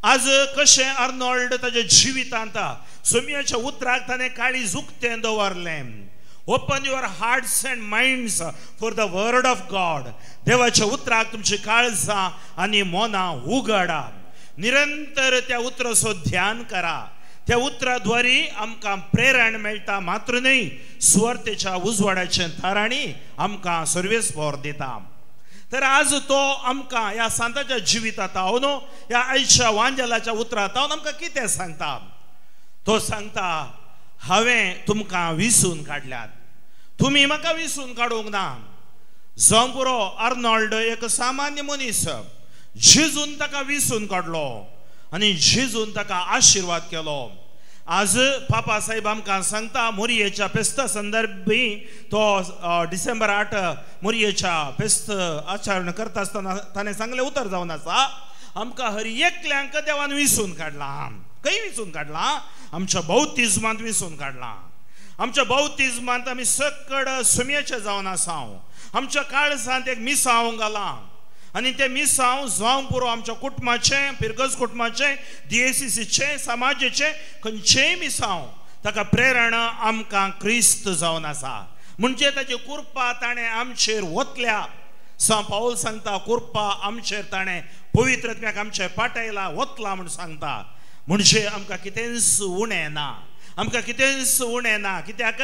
आज कशें आर्नॉल्ड ताच्या जिवितांत सोम्याच्या उतराक ताणें काळीज उक्तें दवरलें. Open your hearts and minds for the word of God. देवाच्या उतराक तुमची काळजां आनी मनां उगडा, निरंतर त्या उतराचो ध्यान करा. त्या उतराद्वारी आमकां प्रेरण मेळटा मात्र न्हय, सुवार्थेच्या उजवाडाचे थाराणी आमकां सर्वेस भर दिता. तर आज तो आमकां ह्या सांताच्या जिवितांत हांव न्हू ह्या आयच्या वांजेलाच्या उतरांत हांव आमकां कितें सांगता? तो सांगता हांवें तुमकां विसून काडल्यात, तुमी म्हाका विसून काडूंक ना. जावं पुरो आर्नॉल्ड एक सामान्य मनीस, जेजून ताका विसून काडलो आनी जेजून ताका आशिर्वाद केलो. आज पापा साहेब आमकां सांगता मोरयेच्या फेस्ता संदर्भी तो डिसेंबर 8 मोरयेच्या फेस्त आचरण करता आसतना ताणें सांगलें उतर जावन आसा, आमकां हर एकल्यांक देवान विसून काडला. खंय विसून काडला? आमच्या बौतिज्मांत विसून काडला. आमच्या बौतिज्मांत आमी सकड सुम्याचे जावन आसा. आमच्या काळजांत एक मिसांव घालां आनी तें मिसांव जावं पुरो आमच्या कुटुंबाचें, फिरगज कुटुंबाचें, डीएसीसीचें, समाजाचें खंयचेंय मिसांव ताका प्रेरणा आमकां क्रिस्त जावन आसा. म्हणजे ताची कृपा ताणें आमचेर वतल्या. सांत पावल सांगता कृपा आमचेर ताणें पवित्र आत्म्याक आमचेर पाटयला, वतला म्हूण सांगता. म्हणजे आमकां कितेंच उणें ना, आमकां कितेंच उणें ना, कित्याक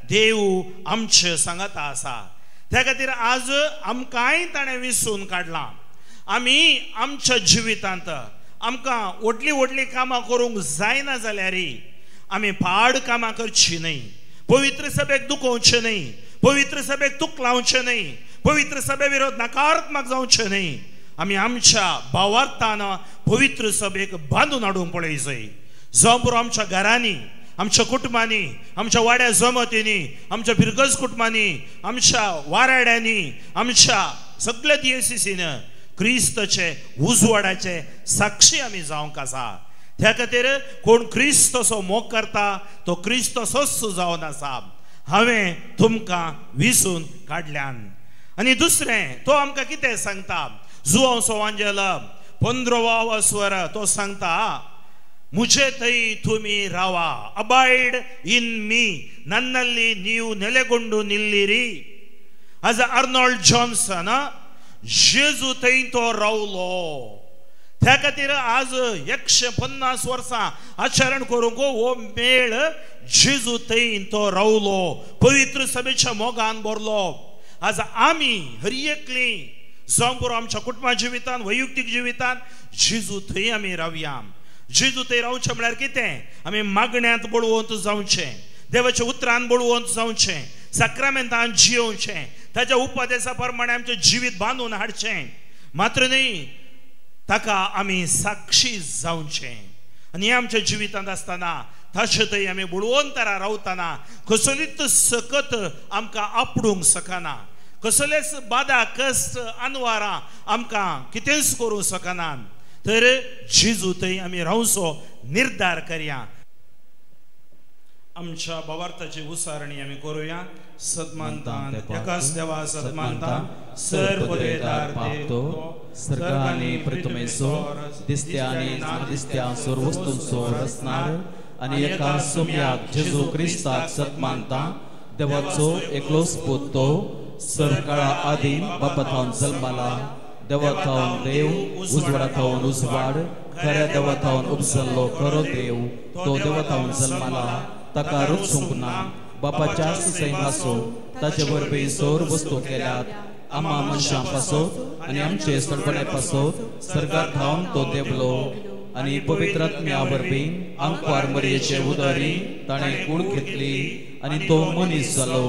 देव आमचे सांगाता आसा. त्या खातीर आज आमकांय ताणें विसून काडलां. आमी आमच्या जिवितांत आमकां व्हडलीं व्हडलीं कामां करूंक जायना जाल्यार आमी पाड कामां करचीं न्हय, पवित्र सभेक दुखोवचें न्हय, पवित्र सभेक तुकलावचें न्हय, पवित्र सभे विरोध नकारात्मक जावचें न्हय. आमी आमच्या भावार्थान पवित्र सभेक बांदून हाडूंक पळय जाय. जावं पुरो आमच्या घरांनी, आमच्या कुटुंबांनी, आमच्या वाड्या जमतींनी, आमच्या फिरगज कुटुंबांनी, आमच्या वाराड्यांनी, आमच्या सगल्या डीएसीसीन क्रिस्तचे उजवाडाचे साक्षी आमी जावंक आसा. त्या खातीर कोण क्रिस्तचो मोग करता तो क्रिस्तचोच जावन आसा. हांवें तुमकां विसून काडल्यान. आनी दुसरें तो आमकां कितें सांगता? जुआंव सोवांजेल 15 स्वर तो सांगता मुझे थंय तुमी रावा, अबायड इन मी, नन्नल्ली नीव नेलेगोंडू निल्लिरी. आज आर्नॉल्ड जॉन्सन जेजू थंय तो रावलो. त्या खातीर आज 150 वर्सां आचरण करूंक हो मेळ जेजू थंय तो रावलो, पवित्र सभेच्या मोगान भरलो. आज आमी हर एकली जावं पुरो आमच्या कुटुंबा जिवितान, वैयक्तीक जिवितान जेजू थंय आमी रावया. जेजू थंय रावचें म्हळ्यार कितें? आमी मागण्यांत बळवंत जावचें, देवाच्या उतरान बळवंत जावचें, साक्रामेंतान जियोवचें, ताच्या उपदेसा प्रमाणे आमचें जिवीत बांदून हाडचें. मात्र न्ही, ताका आमी साक्षी जावचें. आनी हें आमच्या जिवितांत आसतना ताचे थंय आमी बळवंतरा रावतना कसलीच सकत आमकां आपडूंक शकना, कसलेच बादा कश्ट अनवारां आमकां कितेंच करूंक शकना. तर जेजू थंय आमी रावचो निर्धार करया. आमच्या भावार्थाची उसारणी आमी करुया. सदमानतान एकाच देवा सदमानता सर पदवेदार देव सर्ग आनी पृथ्वीचो दिसत्या आनी नादिसत्या सर्व वस्तूंचो रचणार आनी एका सोम्याक जेजू क्रिस्ताक सदमानता देवाचो एकलोच पूत तो सर्व काळा आदीं बापा थावन जल्माला, देवा थावन देव, उजवाडा थावन उजवाड, खऱ्या देवा थावन उपजल्लो खरो देव, तो देवा थावन जल्माला, ताका रुचूंक ना, बापाच्या सैमाचो ताचे वरवीं सर्व वस्तू केल्यात, आमा मनशां पासत आनी आमचे सडपणे पासत सर्गार थावन तो देवलो आनी पवित्र आत्म्या वरवीं आंकवार मरयेचे उदरी ताणें कूड घेतली आनी तो मनीस जालो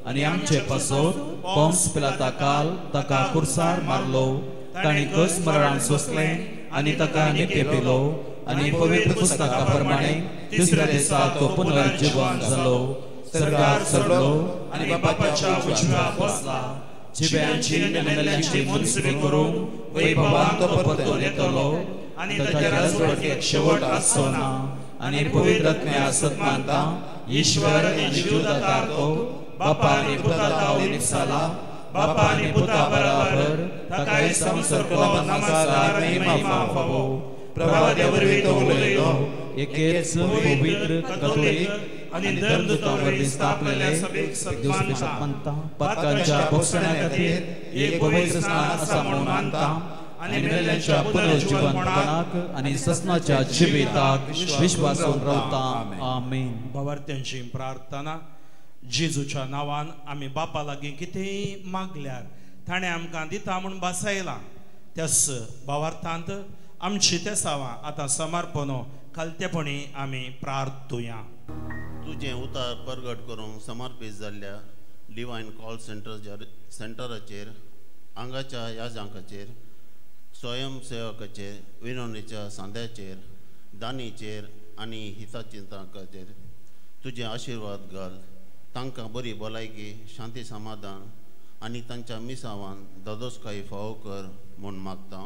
आनी आमचे पासत पोंस पिलाता काल ताका कुर्सार मारलो, ताणें कस मरणान सोंसलें आनी ताका नित्य पिलो आनी पवित्र पुस्तका प्रमाणे दुसऱ्या दिसा तो पुनर्जीवन जालो, सर्गार चडलो आनी बापाच्या उजव्या बसला, जिव्यांची आनी मेल्ल्यांची मुनसुरी करूंक वैभवान तो परतून येतलो आनी ताच्या राजवटीक शेवट आसचो ना. आनी पवित्र आत्म्या सत्मानता ईश्वर आनी जीवदातार तो बापा आनी पुता थावन निपसाला, बापा आनी पुता बराबर ताका संसर्ग नमस्कार महिमा फावो. प्रभाव वरवीं तो उलयलो, एकेच पवित्र कथोलीक आनी धर्मदूतां वरवीं स्थापलेले सत्मानता पातकांच्या भोगसण्या खातीर एक पवित्र स्नान आसा म्हूण मानता आनी मेल्ल्यांच्या पुनर्जीवनपणाक आनी ससनाच्या जिविताक विश्वासून रावता. आमेन. भावार्थ्यांची प्रार्थना. जेजूच्या नांवान आमी बापा लागीं कितेंय मागल्यार ताणें आमकां दिता म्हूण भासायलां. त्याच भावार्थांत आमची तेसावां आतां समर्पण खालतेपणी आमी प्रार्थुया. तुजें उतार परगट करूंक समर्पीत जाल्ल्या डिवायन कॉल सेंटराचेर, आंगाच्या याजांकाचेर, स्वयंसेवकाचेर, विनवणेच्या सांद्याचेर, दानीचेर आनी हिताचिंतकाचेर तुजें आशिर्वाद घाल. तांकां बरी भलायकी, शांती, समाधान आनी तांच्या मिसावान दादोसकाय फावो कर म्हूण मागता.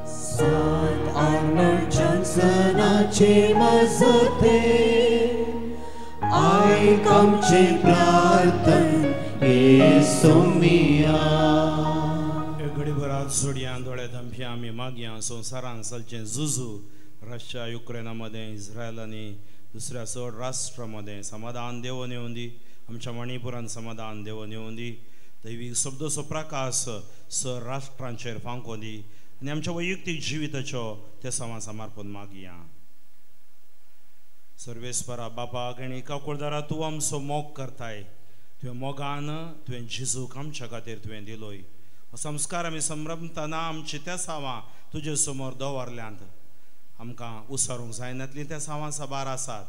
सांत आर्नोल्ड जॉन्सनाचे मजते आयक आमचे प्रार्थन येसुमिया. घडीभरात जोडया दोळे धांपया आमी मागया. संवसारान चलचें झुजू रशिया युक्रेना मदें, इस्रायल आनी दुसऱ्या चड राष्ट्रा मदें समाधान देवोन येवंदी दी. आमच्या मणिपुरान समाधान देवोन येवंदी दी. दैवीक शब्दचो प्रकाश सर राष्ट्रांचेर फांको दी आनी आमच्या वैयक्तीक जिविताचो ते समा समर्पण मागया. सर्वेस्परा बापाक आनी काकुळदारा तूं आमचो मोग करताय. तुवें मोगान तुवें जेजूक आमच्या खातीर तुवें दिलोय. हो संस्कार आमी संभ्रमतना आमची त्या सावां तुजे समोर दवरल्यांत. आमकां उसारूंक जायनातलीं त्या सावां साबार आसात,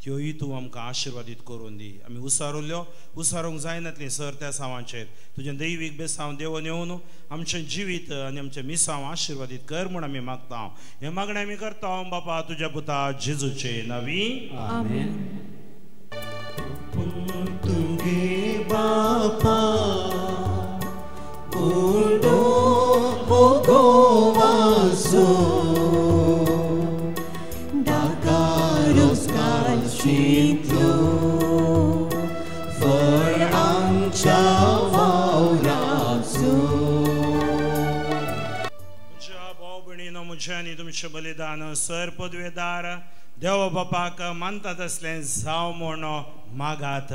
त्योय तूं आमकां आशिर्वादीत करून दी. आमी उसारुल्यो उसारूंक जायनातलीं सर त्या सावांचेर तुजें दैवीक बेसांव देवोन येवन आमचें जिवीत आनी आमचें मिसांव आशिर्वादीत कर म्हूण आमी मागता. हें मागणें आमी करता बापा तुज्या पुता जेजूचे नांवी. आमेन. तुगे बापा उडो गोवासो शीतलो फळ आमच्या वावराचो. म्हज्या भाव भयणीनो, म्हजें आनी तुमचें बलिदान सर पदवेदार देव बापाक मानतात असलें जावं म्हूण मागात.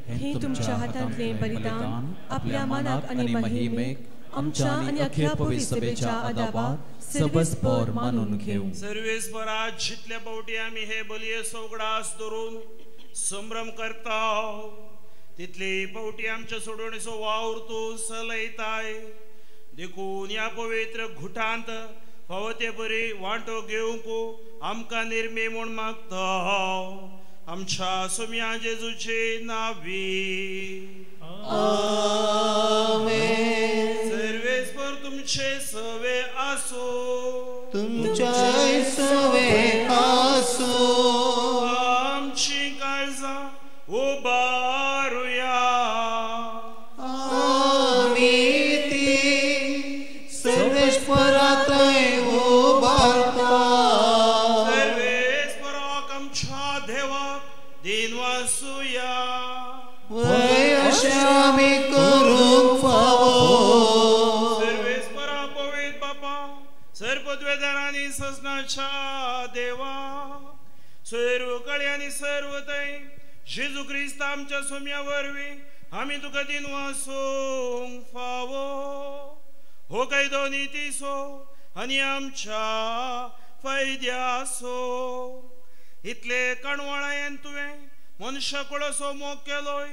हे तुमच्या हातांतलें बलिदान आपल्या मनाक आनी महिमेक आमच्या आनी अख्ख्या पवित्र सभेच्या आदाबाक सबसपर मानून घेवं. सर्वेस्परा जितल्या पावटी आमी हे बलये सवगडास धरून संभ्रम करता तितली पावटी आमच्या सोडवणेचो वावर तूं सलयताय. देखून ह्या पवित्र घुटांत फावो ते बरी वांटो घेवंक आमकां निर्मी म्हूण मागता आमच्या सोम्या जेजूचे नावी. आमेन. सर्वेस्पर तुमचे सवे आसो. तुमचे सवे आसो. आमची काळजां उबारुया. आमी ती सर्वेस्परा थंय उबारता. सर्वेस्पराक आमच्या देवाक दिनवासुया. वय अशें आमी करूंक फावो. सर्वेस्परा पवित्र बापा सर्वपदवेदारांनी सजनाच्या देवा सर्व कळे आनी सर्व थंय जेजू क्रिस्त आमच्या सोम्या वरवीं आमी तुका दिनवासूंक फावो. हो कायदो नितीचो आनी आमच्या फायद्याचो. इतले काणवळायेन तुवें मनशा कुळाचो मोग केलोय.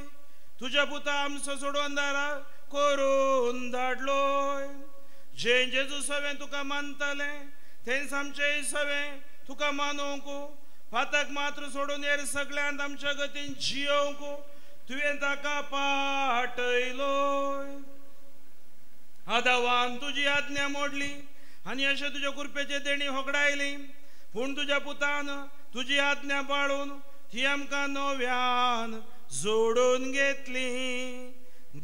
तुज्या पुता आमचो सोडून दारा करून धाडलोय. जे जेजू सवें तुका मानताले थंयच आमचे सवें तुका मानूंक फातक मात्र सोडून हेर सगळ्यांत आमच्या गतीन जियोवंक तुवें ताका पाटयलोय. आदावान तुजी आज्ञा मोडली आनी अशें तुज्या कृपेचे देणी होगडायली. पूण तुज्या पुतान तुजी आज्ञा पाळून ती आमकां नव्यान जोडून घेतली.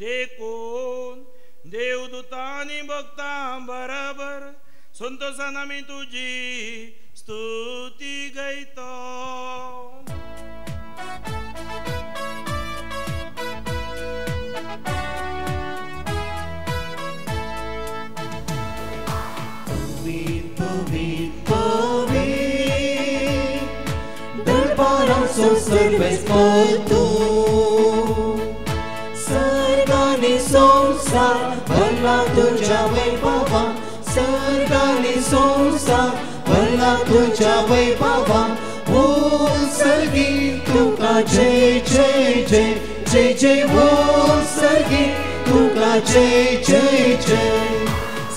देखून देवदूतांनी भक्तां बराबर संतोषान आमी तुजी स्तुती गायता. दरबाराचो सर्वेस्पर तूं सर्गानी संवसार भरला तुज्या वैभवा. सर्गानी संवसार भरला तुज्या वैभवा. बोल सर्गी तुका जय जय जय जय जय. बोल सर्गी तुका जय जय जय.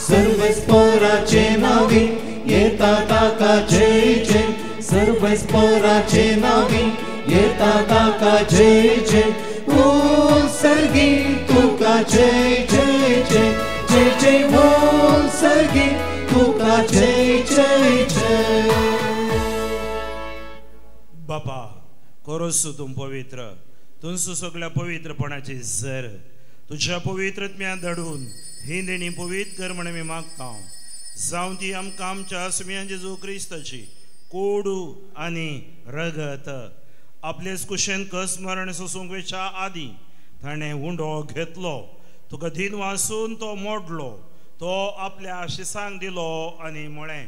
सर्वेस्पराचे नावी येता ताका जय जय. सर्वेस्पराचे नावी येता ताका जय जय. बोल सर्गी तुका जय जय जय जय जय. बोल सर्गी तुका जय जय जय. बापा कोरोसू तूं पवित्र तुमचो सगळ्या पवित्रपणाची जर तुज्या पवित्रत्म्या धाडून ही देणी पवित्र कर म्हण आमी मागता. जावं ती आमकां आमच्या सुम्या जेजू क्रिस्ताची कोडू आनी रगत. आपलेच कुशेन कस मरण सोसूंक वेच्या आदीं ताणें उंडो घेतलो. तुका धीन वासून तो मोडलो. तो आपल्या शिसांक दिलो आनी म्हळें,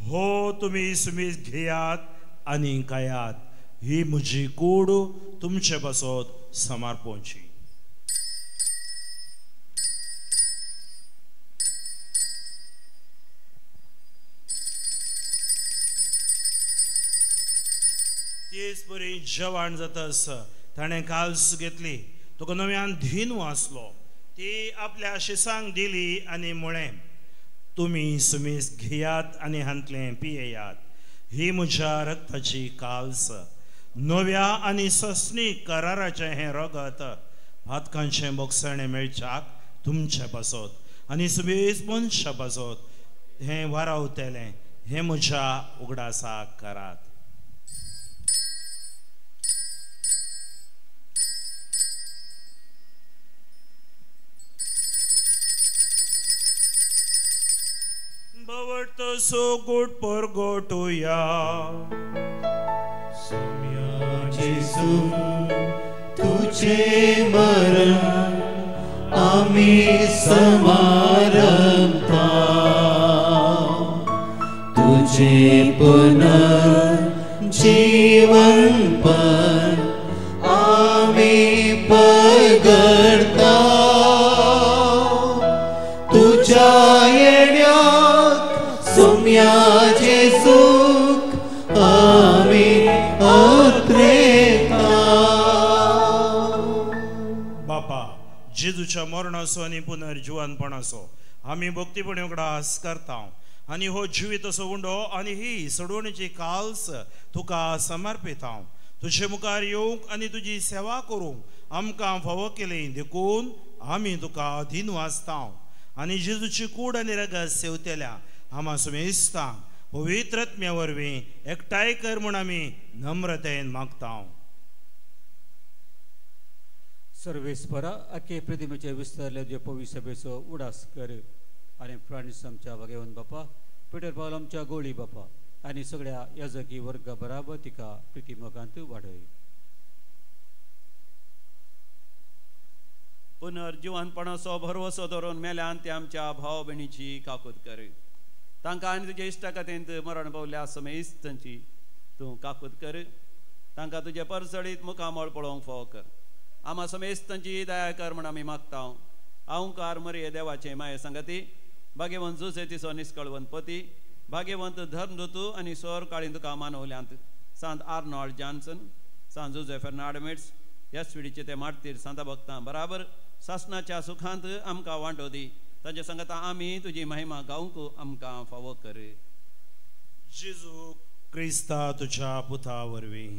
हो तुमी सुमीस घेयात आनी खायात. ही म्हजी कूड तुमचे पासत समर्पणची. तेच परी जेवण जातास ताणें काल्स घेतली. तुका नव्यान धीन वाचलो. ती आपल्या शिसांक दिली आनी म्हळें, तुमी सुमीस घेयात आनी हांतलें पियेयात. ही म्हज्या रक्ताची काल्स. नव्या आनी सस्नी कराराचें हें रगत भातकांचें बोगसणें मेळच्याक तुमचे पासत आनी सुबेज मनशा पासत हें वारावतलें. हें म्हज्या उगडासाक करात. बवडतो सो गोट परगोटुया. सोम्या जेजू तुझे मरण आमी समारंभता. तुझे पुनर्जीवन पण आमी पगडता. तुझ्या येण्याक बापा, जेजूच्या मरणाचो आनी पुनर्जिवनपणाचो आमी भक्तीपणी उगडास करता आनी हो जिवीत असो उंडो आनी ही सोडवणीची काल्स तुका समर्पिता। तुजे मुखार येवंक आनी तुजी सेवा करूंक आमकां फावो केली देखून आमी तुका अधीन वाचता आनी जेजूची कूड आनी रगत सेवतेल्या आमा सुमेस्तांक पवित्र आत्म्या वरवीं एकठांय कर म्हूण आमी नम्रतेन मागता। सर्वेस्परा आखे प्रतिमेचे विस्तारले जे पवित्र सभेचो उडास कर आनी फ्रांसीस आमच्या भागेवन बापा, पिटर पावल आमच्या गोळी बापा आनी सगळ्या याजकी वर्गा बराबर तिका प्रितीमोगांत वाडय। पुनर्जिवनपणाचो भरवसो धरून मेल्यान ते आमच्या भाव भयणीची काकूत कर। तांकां आनी तुजे इश्टाकतेंत मरण पावल्या समेस्तांची तूं काकूत कर। तांकां तुजे परजळीत मुखामळ पळोवंक फावो कर। आमा समेस्तांची दया कर म्हूण आमी मागता। अहंकार मरिये देवाचे माये सांगती, भाग्यवंत जुसे तिचो निस्कळवंत पती, भाग्यवंत धर्मदूत आनी सोर काळीन तुका मानवल्यांत सांत आर्नॉल्ड जॉन्सन, सांत जुजे फेर्नांड ह्या स्विडीचे ते मार्तीर सांता भक्तां बराबर सासनाच्या सुखांत आमकां वांटो दी। तांचे सांगता आमी तुजी महिमा गावंक आमकां फावो कर। जेजू क्रिस्ता तुझ्या पुता वरवीं,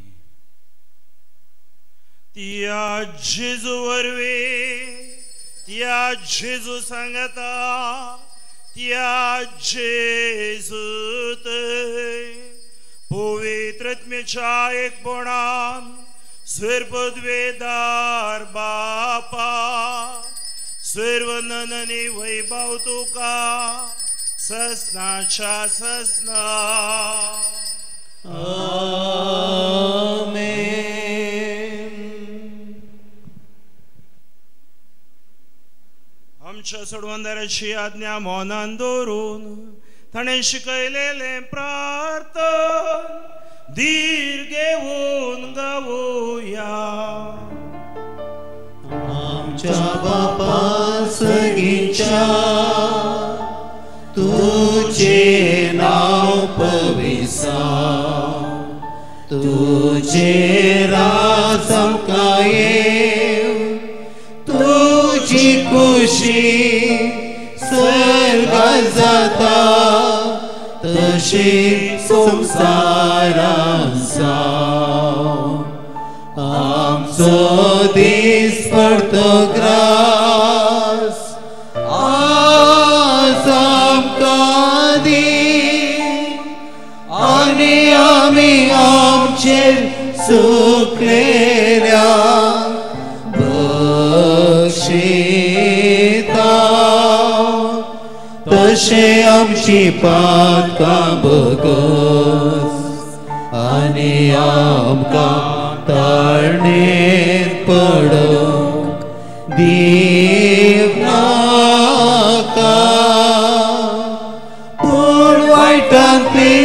त्या जेजू वरवीं, त्या जेजू सांगता, त्या जेजूत पवित्र आत्म्याच्या एकपणान स्वर्गपदवेदार बापा, सर्वनन आनी वैभव तुका ससनाच्या ससना। आमेन। आमच्या सोडवणदाराची आज्ञा मनान दवरून ताणें शिकयलेलें प्रार्थन धीर घेवन गावया। आमच्या बापा सगीच्या तुझे नाव पविसा, तुझे राज आमकां येवं, तुजी खुशी स्वर्गात जाता तशी संवसारांत जावं। आमचो दीस पडतो ग्रास आज आमकां दी आनी आमी आमचेर सुकलेल्या बक्षिता तशें आमची पातकां बगस आनी आमकां ताळणेंत पडूंक दीव नाका, पूण वायटांतली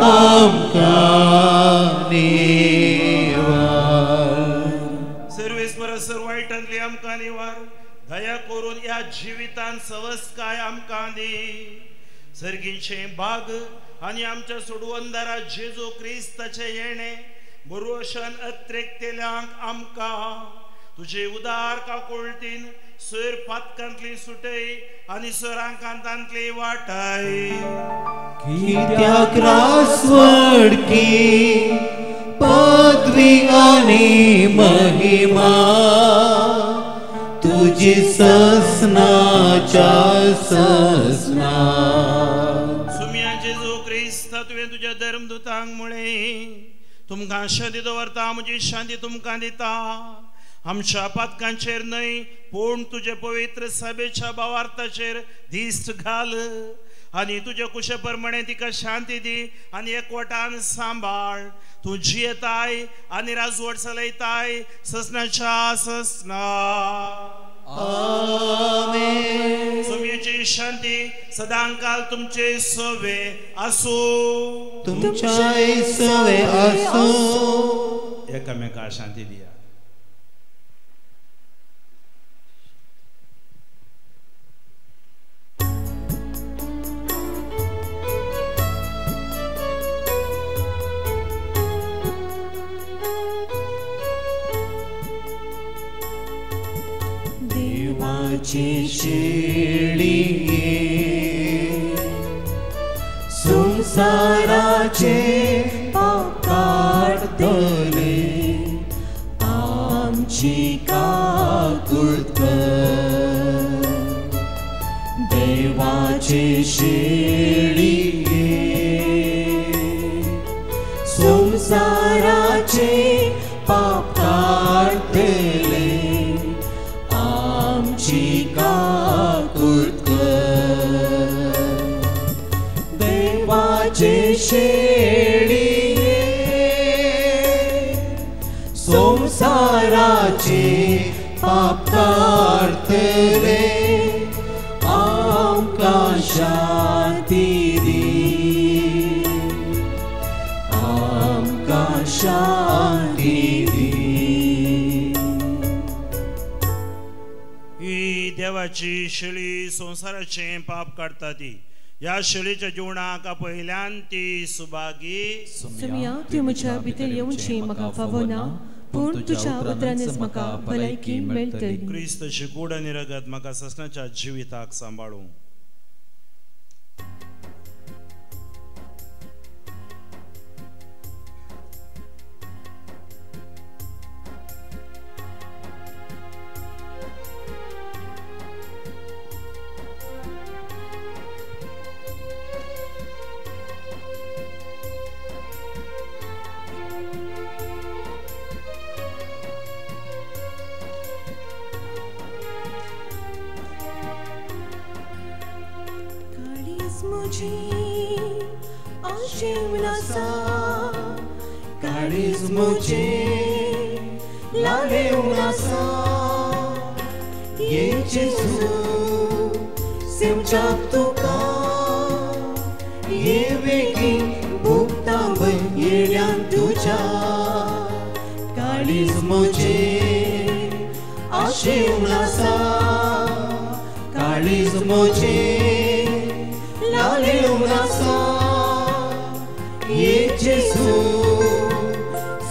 आमकां निवार। सर्वेस्पर सर वायटांतली आमकां निवार, दया करून ह्या जिवितान सवस्काय आमकां दी। सर्गीचें भाग आनी आमच्या सोडवणदारा जेजू क्रिस्ताचें येणें बरोशन अत्रेकतेल्यांक आमकां तुजे उदार काकुळटीन सर पातकांतली सुटय आनी सरांकांतांतली वाटाय। कित्याक रासवडकी पदवी आनी महिमा तुजी ससनाच्या ससना। सुम्या जेजू क्रिस्ता तुवें तुज्या धर्मदूतांक म्हळें, तुमकां शांती दवरता, म्हजी शांती तुमकां दिता। आमच्या पातकांचेर न्हय पूण तुजे पवित्र सभेच्या भावार्थाचेर दिश्ट घाल आनी तुजे कुशे प्रमाणे तिका शांती दी आनी एकवटान सांबाळ। तूं जियेताय आनी राजवट चलयताय ससनाच्या ससना। आमेन। सुम्याची शांती सदांकाल तुमचे सवे आसूं, तुमच्याय सवे आसूं। एकामेका शांती दिया। देवाची शेळये संसाराचे पाप काडटले आमची काकूळ कर देवाचे शेळये संसाराचे पाप काडटले आमची काकूळ कर देवाचे शेळये संसाराचे पाप काडटले आमकां शांती दी आमकां शांती दी। ही देवाची शेळी संवसाराचें पाप काडटा ती ह्या शेळीच्या जिवणाक पयल्यान ती सुभागी। सुमिया तूं म्हज्या भितर येवची म्हाका फावना पूण तुज्या उतरानच म्हाका भलायकी मेळटली। क्रिस्तची कूड आनी रगत म्हाका ससनाच्या जिविताक सांबाळूं। काळीज म्हजें लालेवन आसा ये जेजू सेवच्याक तुका ये बेगीन भोगता भंय येण्यान तुज्या काळीज म्हजें आशेवन आसा काळीज म्हजें लालेवन आसा ये जेजू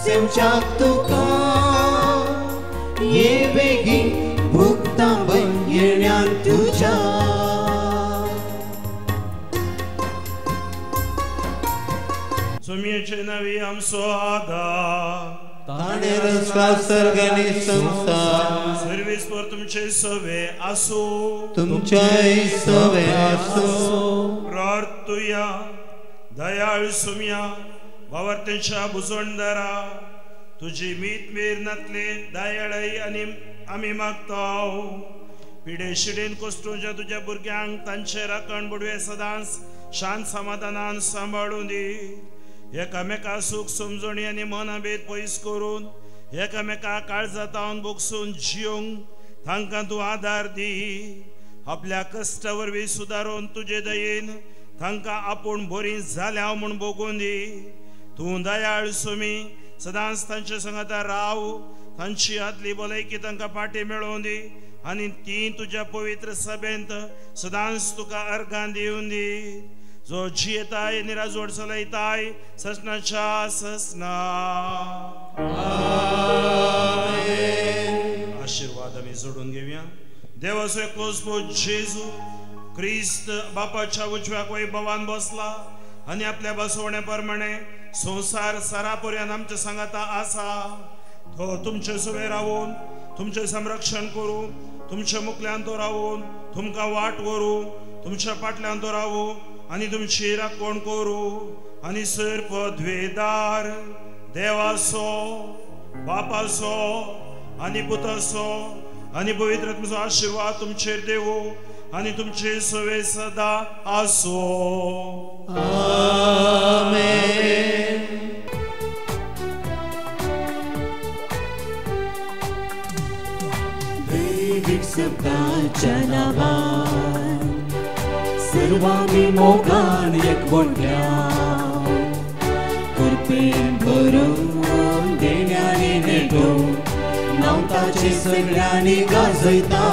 सेवच्याक तुका ये बेगीन भोगता भंय येण्यान तुज्या। सुमियेचे नवी आमचो आदार ताणें रचला सर्ग आनी संवसार सर्वेस्पर तुमचे सवे आसूं तुमच्याय सवे आसूं। प्रार्थुया। दयाळ सुमिया भावार्थ्यांच्या भुजणदारा तुजी मीत मेर नातले दयाळय आनी आमी मागता पिडे शिडेन कोश्टूंच्या तुज्या भुरग्यांक तांचे राखण बुडवे सदांच शांत समाधानान सांबाळून दी। एकामेका सूख समजणी आनी मनभेद पयस करून एकामेका काळजातावन बोगसून जियोंक तांकां तूं आदार दी। आपल्या कश्टा वरवीं सुदारून तुजे दयेन तांकां आपूण बरी जाल्या म्हूण भोगून दी। तूं दयाळ सुमी सदांच तांचे संगाता राव तांची आदली भलायकी तांकां पाटी मेळोवन दी आनी ती तुज्या पवित्र सभेंत सदांच तुका अर्गां दिवन दी। जो जियेताय निराजोड चलयताय ससनाच्या ससना। आशिर्वाद आमी जोडून घेवया। देवाचो एकलोच पूत जेजू क्रिस्त बापाच्या उजव्या वैभवान बसला आनी आपल्या बसवणे प्रमाणे संवसार सारापर्यंत आमच्या सांगाता आसा। तो तुमचे सुवे रावून तुमचें संरक्षण करूं तुमच्या मुखल्यान तो रावून तुमकां वाट व्हरूं तुमच्या फाटल्यान तो रावूं आनी तुमची राखण करूं आनी सर पदवेदार देवाचो बापाचो आनी पुताचो आनी पवित्र आत्म्याचो आशिर्वाद तुमचेर देवो आनी तुमचे सवे सदा आसूं। आमेन। दैवीक शब्दाच्या नावान सर्वांनी मोगान एकवटल्या कृपेन भरून देण्याने नेटो नांव ताचें सगळ्यांनी गाजयता।